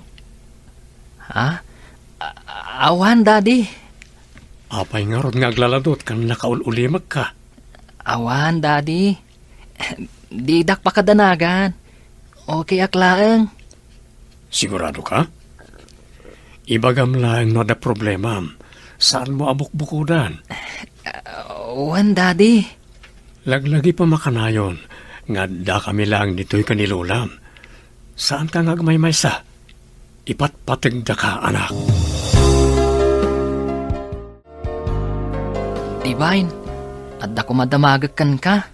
Ha? A-, awan, Daddy. Apay ngarud nga aglaladot ken nakaul-ulimekka? Awan, Daddy. Didak pakadanagan. Okay ak laeng. Sigurado ka? Ibagam laeng no adda problemam. Saanmo a bukbukodan. Ah, wen, Daddy. Laglagi pa makanayon nga adda kami laeng ditoy ken ni Lolam. Saanka nga agmaymaysa. Ipatpategdaka, anak. Divine, adda koma damagek kenka.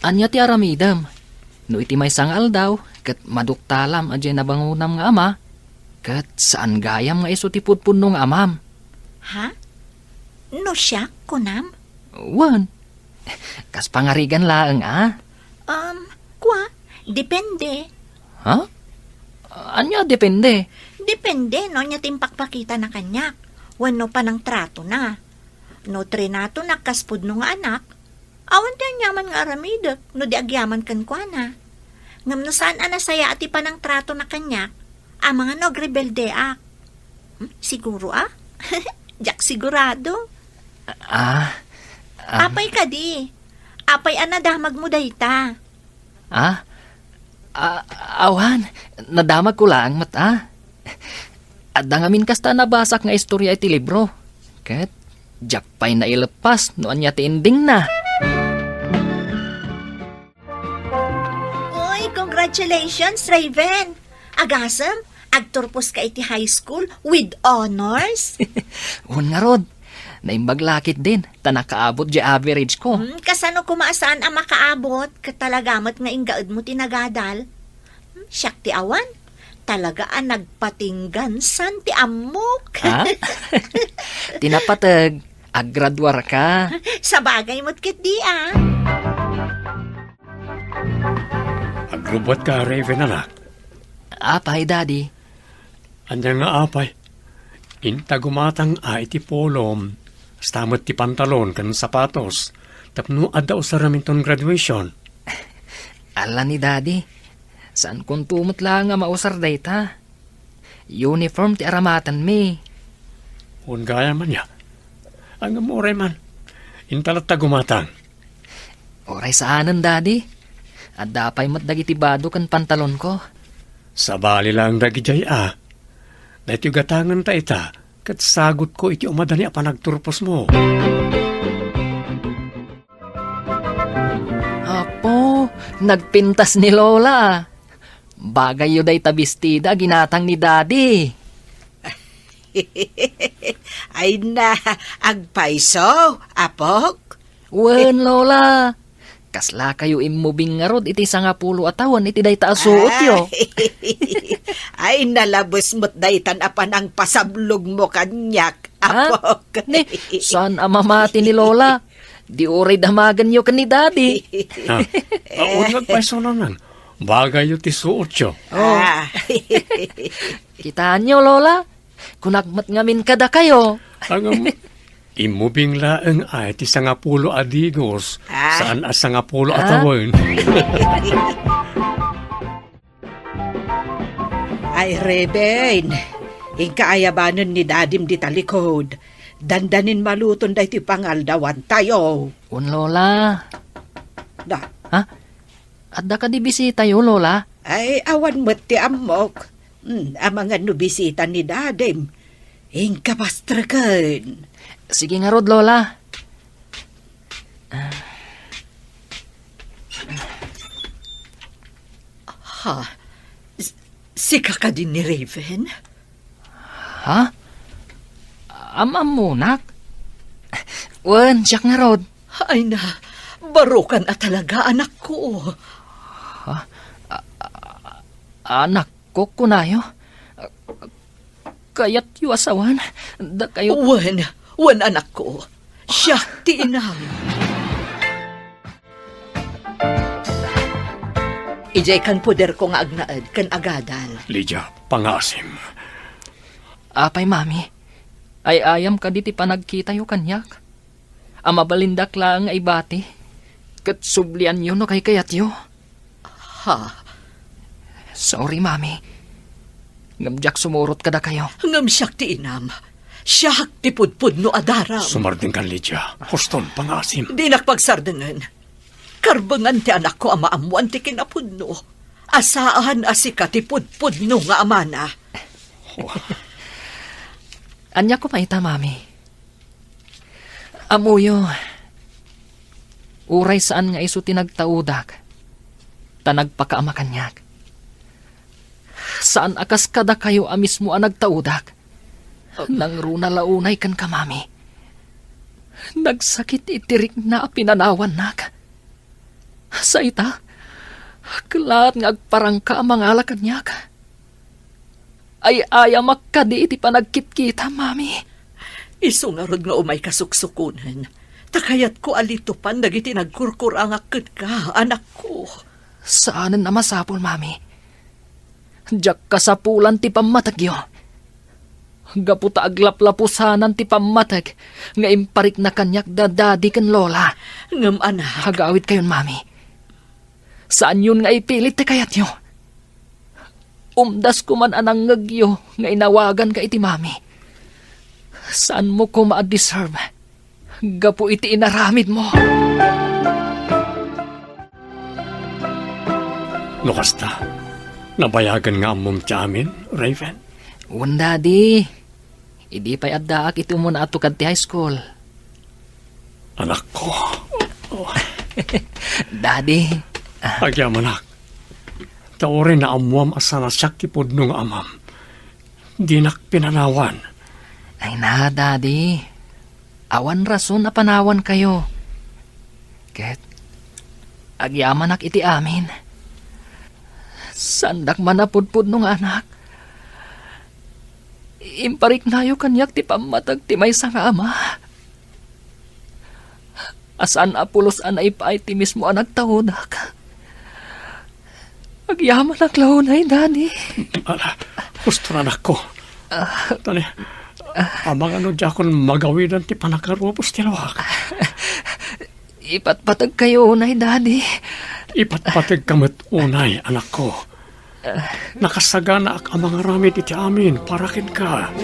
Ania ti aramidem? No iti maysa nga aldaw, ket maduktalam a diay nabangonam nga ama, ket saan gayam nga isu ti pudpudno nga amam. Ha? No siak, kunam? Wen. Kas pangarigan laeng, a? Um, kua, depende. Ha? Ania depende? Depende no ania ti impakpakitana kaniak, wenno panangtratona. No trinatona kas pudno nga anak, awan ti aniaman nga aramidek no di agyaman kenkuana. Ngem no saan a nasayaat ti panangtratona kaniak, amangan no agrebeldeak. Hmm, siguro a? Diak sigurado. Ah, ah. Apay kadi? Apay a nadamagmo dayta? Ah? Ah, awan, nadamagko laeng met, a. Adda ngamin kasta a nabasak nga istorya iti libro. Ket diak pay naileppas no ania ti endingna. Uy, congratulations, Raven! Agasem, agturposka iti high school with honors? Wen ngarud, naimbag la ketdin, ta nakaabot diay average ko. Hmm, kasano koma a saan a makaabot, ket talaga met nga inggaedmo ti nagadal? Hmm, siak ti awan, talaga a nagpatinggansan ti ammok. Ha? Ti napateg, aggraduarka. Sabagay met ketdi, a. Agrubbuatka, Raven, anak. Apay, Daddy? Ania nga apay? Inta gumatang a iti pulom, kasta met ti pantalon ken sapatos, tapno adda usarem inton graduation. Ala ni Daddy, saankonto met laeng a mausar dayta. Uniform ti aramatenmi. Wen gayam ania. Ngem uray man. Inta latta gumatang. Uray saanen, Daddy. Adda pay met dagiti bado ken pantalonko. Sabali laeng dagidiay a. Daytoy gatangenta ita, ket sagutko iti umadani a panagturposmo. Apo, nagpintas ni Lola. Bagayyo dayta bestida a ginatang ni Daddy. Ay na, agpayso, apok? Wen, Lola. Kaslakayo immubing ngarud iti sangapulo a tawen iti dayta a suotyo. Ay, ay, nalabes met daytan a panangpasablogmo kaniak, ha? Apok. Ni, saan a mamati ni Lola? Di uray damagenyo ken ni Daddy. Ah, ah, wen nga agpayso, nanang. Bagayyo ti suotyo. Oh. Ah. Kitaenyo, Lola? Kunak met ngamin kadakayo. Ngem, immubing laeng ay ti sangapulo a digos, ah, saan a sangapulo a, ah, tawen. Ay, Reben, inka ayabanen ni Dadim di talikod. Dandanin maluton daytoy pangaldawantayo. Wen, Lola. Da. Ha? Adda kadi bisitayo, Lola? Ay, awan met ti ammok. Hmm, amangan no bisita ni Dadim. Inka pastreken. Sige ngarud, Lola. Ha? S-, sika kadi ni Raven? Ha? Am-ammonak? Wen, siak ngarud. Ay na, barukan a talaga, anakko. Ha? A-, a-, anakko, kunayo? Kayatyo a sawen, dakayo. Wen, wen, anakko. Siak ti inam. Idiay kan poderko nga agnaed ken agadal. Lydia, pangaasim. Apay, Mami? Ay-ayam kadi ti panagkitayo kaniak? a mabalindak laeng nga ibati, ket sublianyo no kaykayatyo. Ha? Sorry, Mami. Ngem diak sumurot kadakayo. Ngem siak ti inam. Siak ti pudpudno a daram. Sumardengkan, Lydia. Huston, pangaasim. Dinak pagsardengen. Karbengan ti anakko a maammoan ti kinapudno, a saan a sika ti pudpudno nga amana. Ania koma ita, Mami? Ammoyo, uray saan nga isu ti nagtaudak, ta nagpakaama kaniak. Saan a kas kadakayo a mismo a nagtaudak. Nangruna la unay kenka, Mami. Nagsakit iti rikna a pinanawannak. Sa ita, kellaat nga agparangka a mangala kaniak. Ay-ayamak kadi iti panagkitkita, Mami. Isu ngarud nga umayka suksukonen, ta kayatko a litupan dagiti nagkurkurangak kenka, anakko. Saanen a masapul, Mami. Diak kasapulan ti pammategyo. Gapu ta aglaplapusanan ti pammateg nga imparikna kaniak da Daddy ken Lola. Ngem, anak. Agawidkayon, Mami. Saanyon nga ipilit ti kayatyo. Umdasko man a nangngegyo nga inawaganka iti Mami. Saanmo koma a deserve gapu iti inaramidmo. No kasta, nabayagen nga ammom ti amin, Raven? Wen, Daddy. Idi pay addaak iti umuna a tukad ti high school. Anakko. Daddy. Agyamanak. Ta uray naammoam a saan a siak ti pudno nga amam. Dinak pinanawan. Ay na, Daddy. Awan rason a panawankayo. Ket agyamanak iti amin. Saandak man a pudpudno nga anak. Impariknayo kaniak ti pammateg ti maysa nga ama. A saan a pulos a naipaay ti mismo a nagtaudak. Agyamanak la unay, Daddy. Ala, husto, anakko. Tani, amangan no diakon magawidan ti panakarubos ti luak. Ipatpategkayo unay, Daddy. Ipatpategka met unay, anakko. Nakasaganaak a mangaramid iti amin para kenka.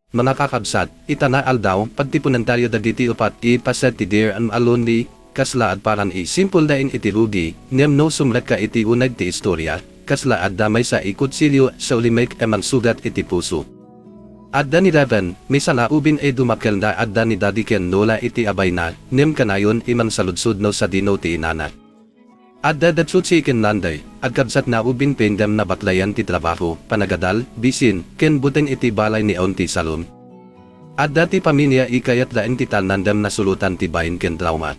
Mga kakabsat, ita nga aldaw, pagtipunentayo dagiti upat a paset ti Dear I'm a Lonely, kasla agparang a simple laeng iti rugi, ngem no sumrekka iti uneg ti istoria, kasla adda maysa a kutsilio sa ulimek a mangsugat iti puso. Adda ni Raven, maysa nga ubing a dumakkel nga adda ni Daddy ken Lola iti abayna, ngem kanayon a mangsaludsod no sadino ti inana. Adda da Chuchi ken Landay, agkabsat nga ubing pay ngem nabaklayan ti trabaho, panagadal, bisin, ken buteng iti balay ni Auntie Salome. Adda ti pamilia a kayat laeng ti talnandam nga sulutan ti bain ken trauma.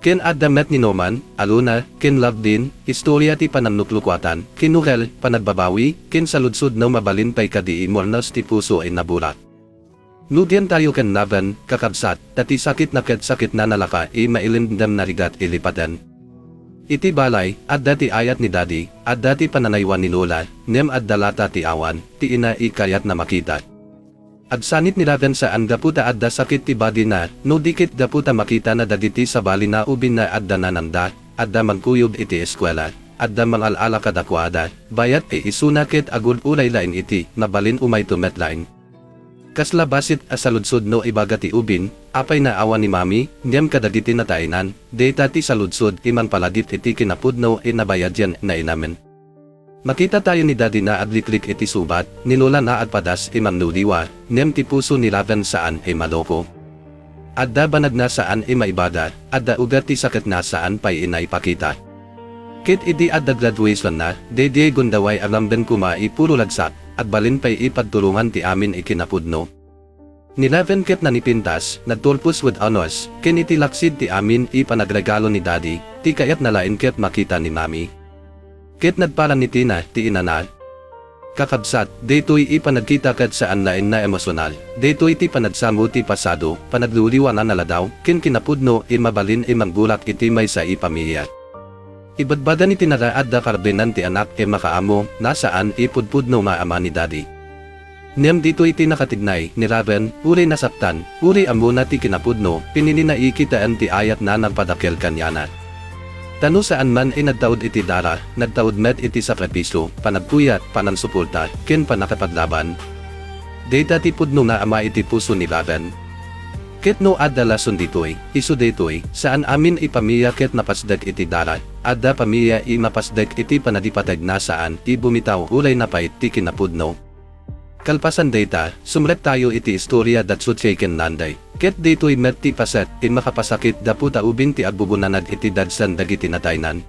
Ken adda met ni Norman, Alona, ken Loveline, istoria ti panannuklukuatan, ken Noel, panagbabawi, ken saludsod no mabalin pay kadi a murnos ti puso a naburak. Nudian tayo ken Raven, kakabsat, ta ti sakitna ket sakitna nga laka a mailimdem nga rigat a lipaten. Iti balay, adda ti ayat ni Daddy, adda ti pananaywan ni Lola, ngem adda latta ti awan, ti ina a kayat nga makita. Agsanit ni Raven saan gapu ta adda sakit ti badina, no di ket gapu ta makitana dagiti sabali nga ubing nga adda nananda, adda mangkuyog iti eskuela, adda mangal-ala kadakuada, bayat a isuna ket agur-uray laeng iti, mabalin umayto met laeng. Kasla bassit a saludsod no ibaga ti ubing, apay nga awan ni Mami, ngem kadagiti nataengan, dayta ti saludsod a mangpalagip iti kinapudno a nabayadyan nga inamin. Makita tayo ni Daddy nga agliklik iti subat, ni Lola nga agpadas a mangluliwa, ngem ti puso ni Raven saan a maloko. Adda banag nga saan a maibaga, adda ugat ti sakit nga saan pay a naipakita. Ket idi adda graduationna, daydiay gundaway a ramben koma a puro ragsak, agbalin pay a pagtulongan ti amin a kinapudno. Ni Raven ket nanipintas, nagturpos with honors, ken iti laksid ti amin a panagregalo ni Daddy, ti kayatna laeng ket makita ni Mami. Ket nagparang iti na, ti inana. Kakabsat, daytoy a panagkita ket saan laeng nga emosional. Daytoy ti panagsango ti pasado, panagluliwa nga aldaw, ken kinapudno a mabalin a manggurak iti maysa a pamilia. Ibagbaga ni Tinara adda karbenan ti anak a makaammo, nga saan a pudpudno nga ama ni Daddy. Ngem ditoy ti nakatignay ni Raven, uray nasaktan, uray ammona ti kinapudno, pinilina a kitaen ti ayatna a nagpadakkel kaniana. Ta no saan man a nagtaud iti dara, nagtaud met iti sakripisio, panagpuyat, panangsuporta, ken pannakapaglaban. Dayta ti pudno nga ama iti puso ni Raven. Ket no adda lason ditoy, isu daytoy, saan amin a pamilya ket napasdek iti dara, adda pamilya a mapasdek iti panagipateg nga saan a bumitaw uray napait ti kinapudno. Kalpasan dayta, sumrektayo iti istorya da Chuchey ken Nanday, ket daytoy met ti paset a makapasakit gapu ta ubing ti agbubunanag iti dagsen dagiti nataynan.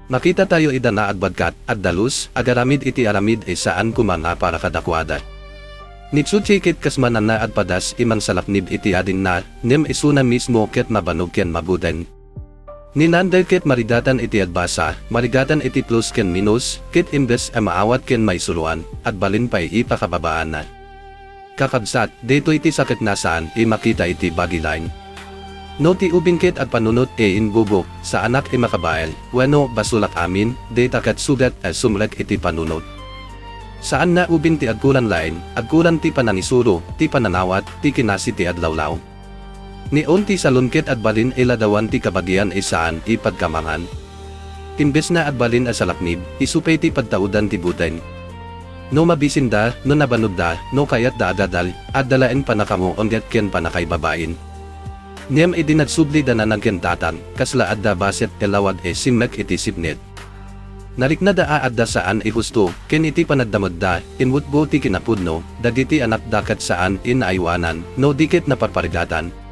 Makitatayo ida nga agbagkat, agdalus, agaramid iti aramid a saan koma nga para kadakuada. Ni Chuchey ket kasmananna agpadas a mangsalaknib iti adingna, ngem isuna mismo ket mabannog ken mabuteng. Ni Nanday ket marigatan iti agbasa, marigatan iti plus ken minus, ket imbes a maawat ken maisuroan, agbalin pay a pakababaanna. Kakabsat, daytoy ti sakit nga saan a makita iti body line. No ti ubing ket agpanunot a imbubok, saanak a makabael, wenno basolak amin, dayta ket sugat a sumrek iti panunot. Saan nga ubing ti agkulang laeng, agkulang ti panangisuro, ti pananawat, ti kinasi ti aglawlaw. Ni Auntie Salome ket agbalin a ladawan ti kabagian a saan a pagkamangan. Imbes nga agbalin a salaknib, isu pay ti pagtaudan ti buteng. No mabisinda, no nabannogda, no kayatda agadal, adda laeng pannakaammoanget ken pannakaibabain. Ngem idi nagsubli da nanang ken tatang, kasla adda bassit a lawag a simmek iti sipnget. Nariknada a adda saan a husto, ken iti panagdamagda, inwutbo ti kinapudno, dagiti anakda ket saan a naaywanan, no di ket naparparigatan.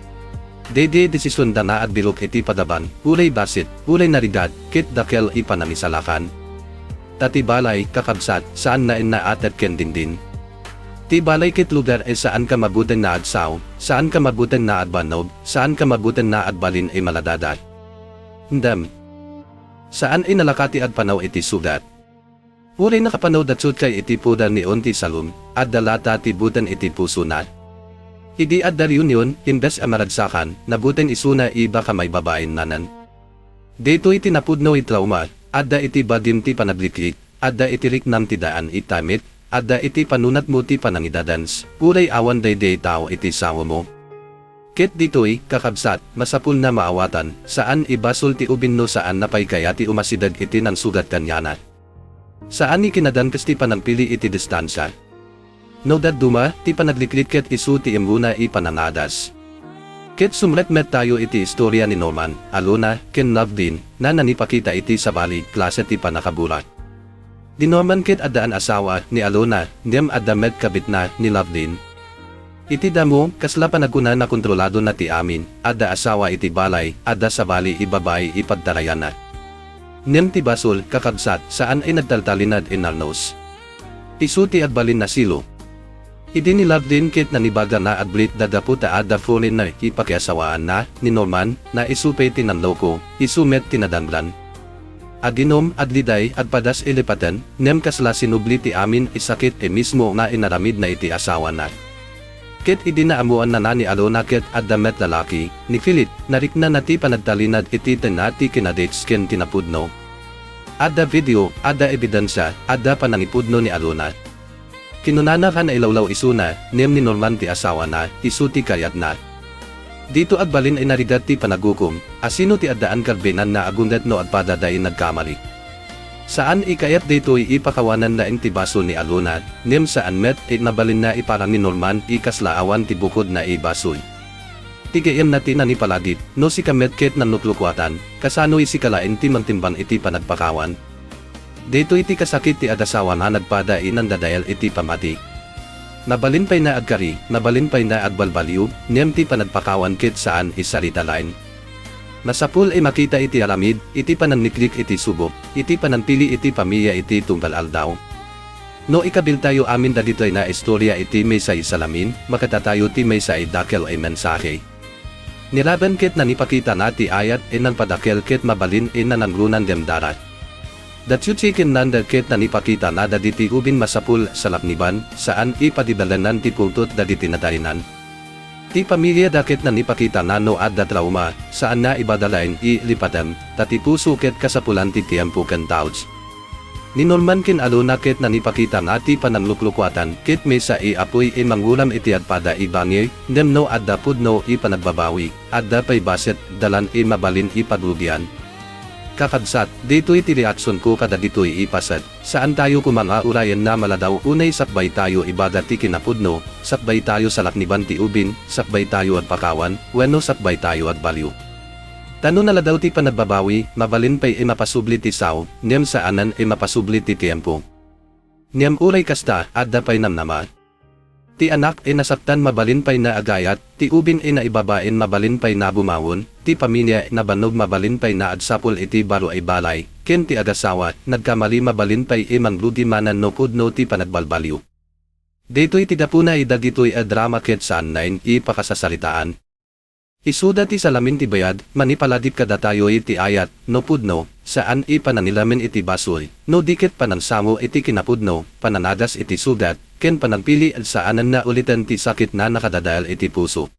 Daydi a desisionda nga agbilog iti pagaban, uray bassit, uray narigat, ket dakkel a panangisalakan. Ta ti balay, kakabsat, saan nga innaateg ken dingding. Ti balay ket lugar a saanka mabuteng nga agsao, saanka mabuteng nga agbannog, saanka mabuteng nga agbalin a maladadat. Ngem, saan a nalaka ti agpanaw iti sugat. Uray nakapanaw da Chuchey iti poder ni Auntie Salome, adda latta ti buteng iti pusona. Idi adda reunion, imbes a maragsakan, nabuteng isuna a baka maibabain nanang. Daytoy ti napudno a trauma, adda iti bagim ti panagliklik, adda iti riknam ti daan a timing, adda iti panunotmo ti panangidadans, uray awan daydi a tao iti asawayo. Ket ditoy, kakabsat, masapul nga maawatan, saan a basol ti ubing no saanna pay kayat ti umasideg iti nangsugat kaniana. Saan a kinadangkes ti panagpili iti distansia. No dadduma, ti panagliklik ket isu ti immuna a panangadas. Ket sumrek met tayo iti istorya ni Norman, Alona, ken Lovelyn, nga nangipakita iti sabali a klase ti pannakabulag. Ni Norman ket addaan asawa, ni Alona, ngem adda met kabitna, ni Lovelyn. Iti damo, kasla panagkuna nga kontroladona ti amin, adda asawa iti balay, adda sabali a babai a pagtarayanna. Ngem ti basol, kakabsat, saan a nagtaltalinaed a narnos. Isu ti agbalin a silo. Idi ni Lovelyn ket nangibaga nga agbalin da gapu ta adda foreigner a pakiasawaanna, ni Norman, nga isu pay ti nanloko, isu met ti nadanglan. Aginom, agliday, agpadas a lipaten, ngem kasla sinubli ti amin a sakit a mismo nga inaramidna iti asawana. Ket idi naammoanna nga ni Alona ket adda met lalaki, ni Philip, nariknana ti panagtalinaed iti tengnga ti kinadakes ken kinapudno. Adda video, adda ebidensia, adda panangipudno ni Alona. Kinunana a nailawlaw isuna, ngem ni Norman ti asawana, isu ti kayatna. Dito agbalin a narigat ti panaghukom, a sino ti addaan kalbinan nga agunget no agpada dayta a nagkamali. Saan a kayat daytoy a pakawanan laeng ti basol ni Alona, ngem saan met a mabalinna a para ni Norman a kasla awan ti bukodna a basol. Ti gayyemna ti nangipalagip, no sika met ket naluklukuatan, kasanoy sika laeng ti mangtimbang iti panagpakawan. Daytoy ti kasakit ti agasawa nga nagpada a nangdadael iti pammati. Mabalin pay nga agkari, mabalin pay nga agbalbaliw, ngem ti panagpakawan ket saan a sarita laeng. Masapul a makita iti aramid, iti panangliklik iti subok, iti panangpili iti pamilya iti tunggal aldaw. No ikabiltayo amin dagitoy nga istorya iti maysa a salamin, makitatayo ti maysa a dakkel a mensahe. Ni Raven ket nangipakita nga ti ayat a nangpadakkel ket mabalin a nanangrunan demdara. Da Chuchey ken Nanday ket nangipakita nga dagiti ubing masapul a salakniban, saan a pagibalenan ti pungtot dagiti nataynan. Ti pamiliada ket nangipakita nga no adda trauma, saan nga ibagalaen a lipaten, ta ti puso ket kasapulan ti tiempo ken touch. Ni Norman ken Alona ket nanipakita nga ti panangluklukuatan ket maysa a apuy a manguram iti agpada a bangi, ngem no adda pudno a panagbabawi, adda pay bassit, dalan a mabalin a pagrugian. Kakabsat, daytoy ti reaksionko kadagitoy a paset. Saantayo koma nga urayen nga maladaw unay sakbaytayo ibaga ti kinapudno, sakbaytayo salakniban ti ubing, sakbaytayo agpakawan, wenno sakbaytayo agbaliw. Ta no naladaw ti panagbabawi, mabalin pay a mapasubli ti sao, ngem saanen a mapasubli ti tiempo. Ngem uray kasta, adda pay namnama. Ti anak a nasaktan mabalin pay nga agayat, ti ubing a naibabain mabalin pay nga bumawon, ti pamilia a nabannog mabalin pay nga agsapul iti baro a balay, ken ti agasawa, nagkamali mabalin pay a mangrugi manen no pudno ti panagbalbaliw. Daytoy ti gapuna a dagitoy a drama ket saanna a pakasasaritaan. Isuda ti salamin ti biag, manipalagip kadatayo iti ayat, no pudno, saan a panangilamin iti basol, no di ket panangsango iti kinapudno, pananagas iti sugat, ken panagpili a saanen nga uliten ti sakit nga nakadadael iti puso.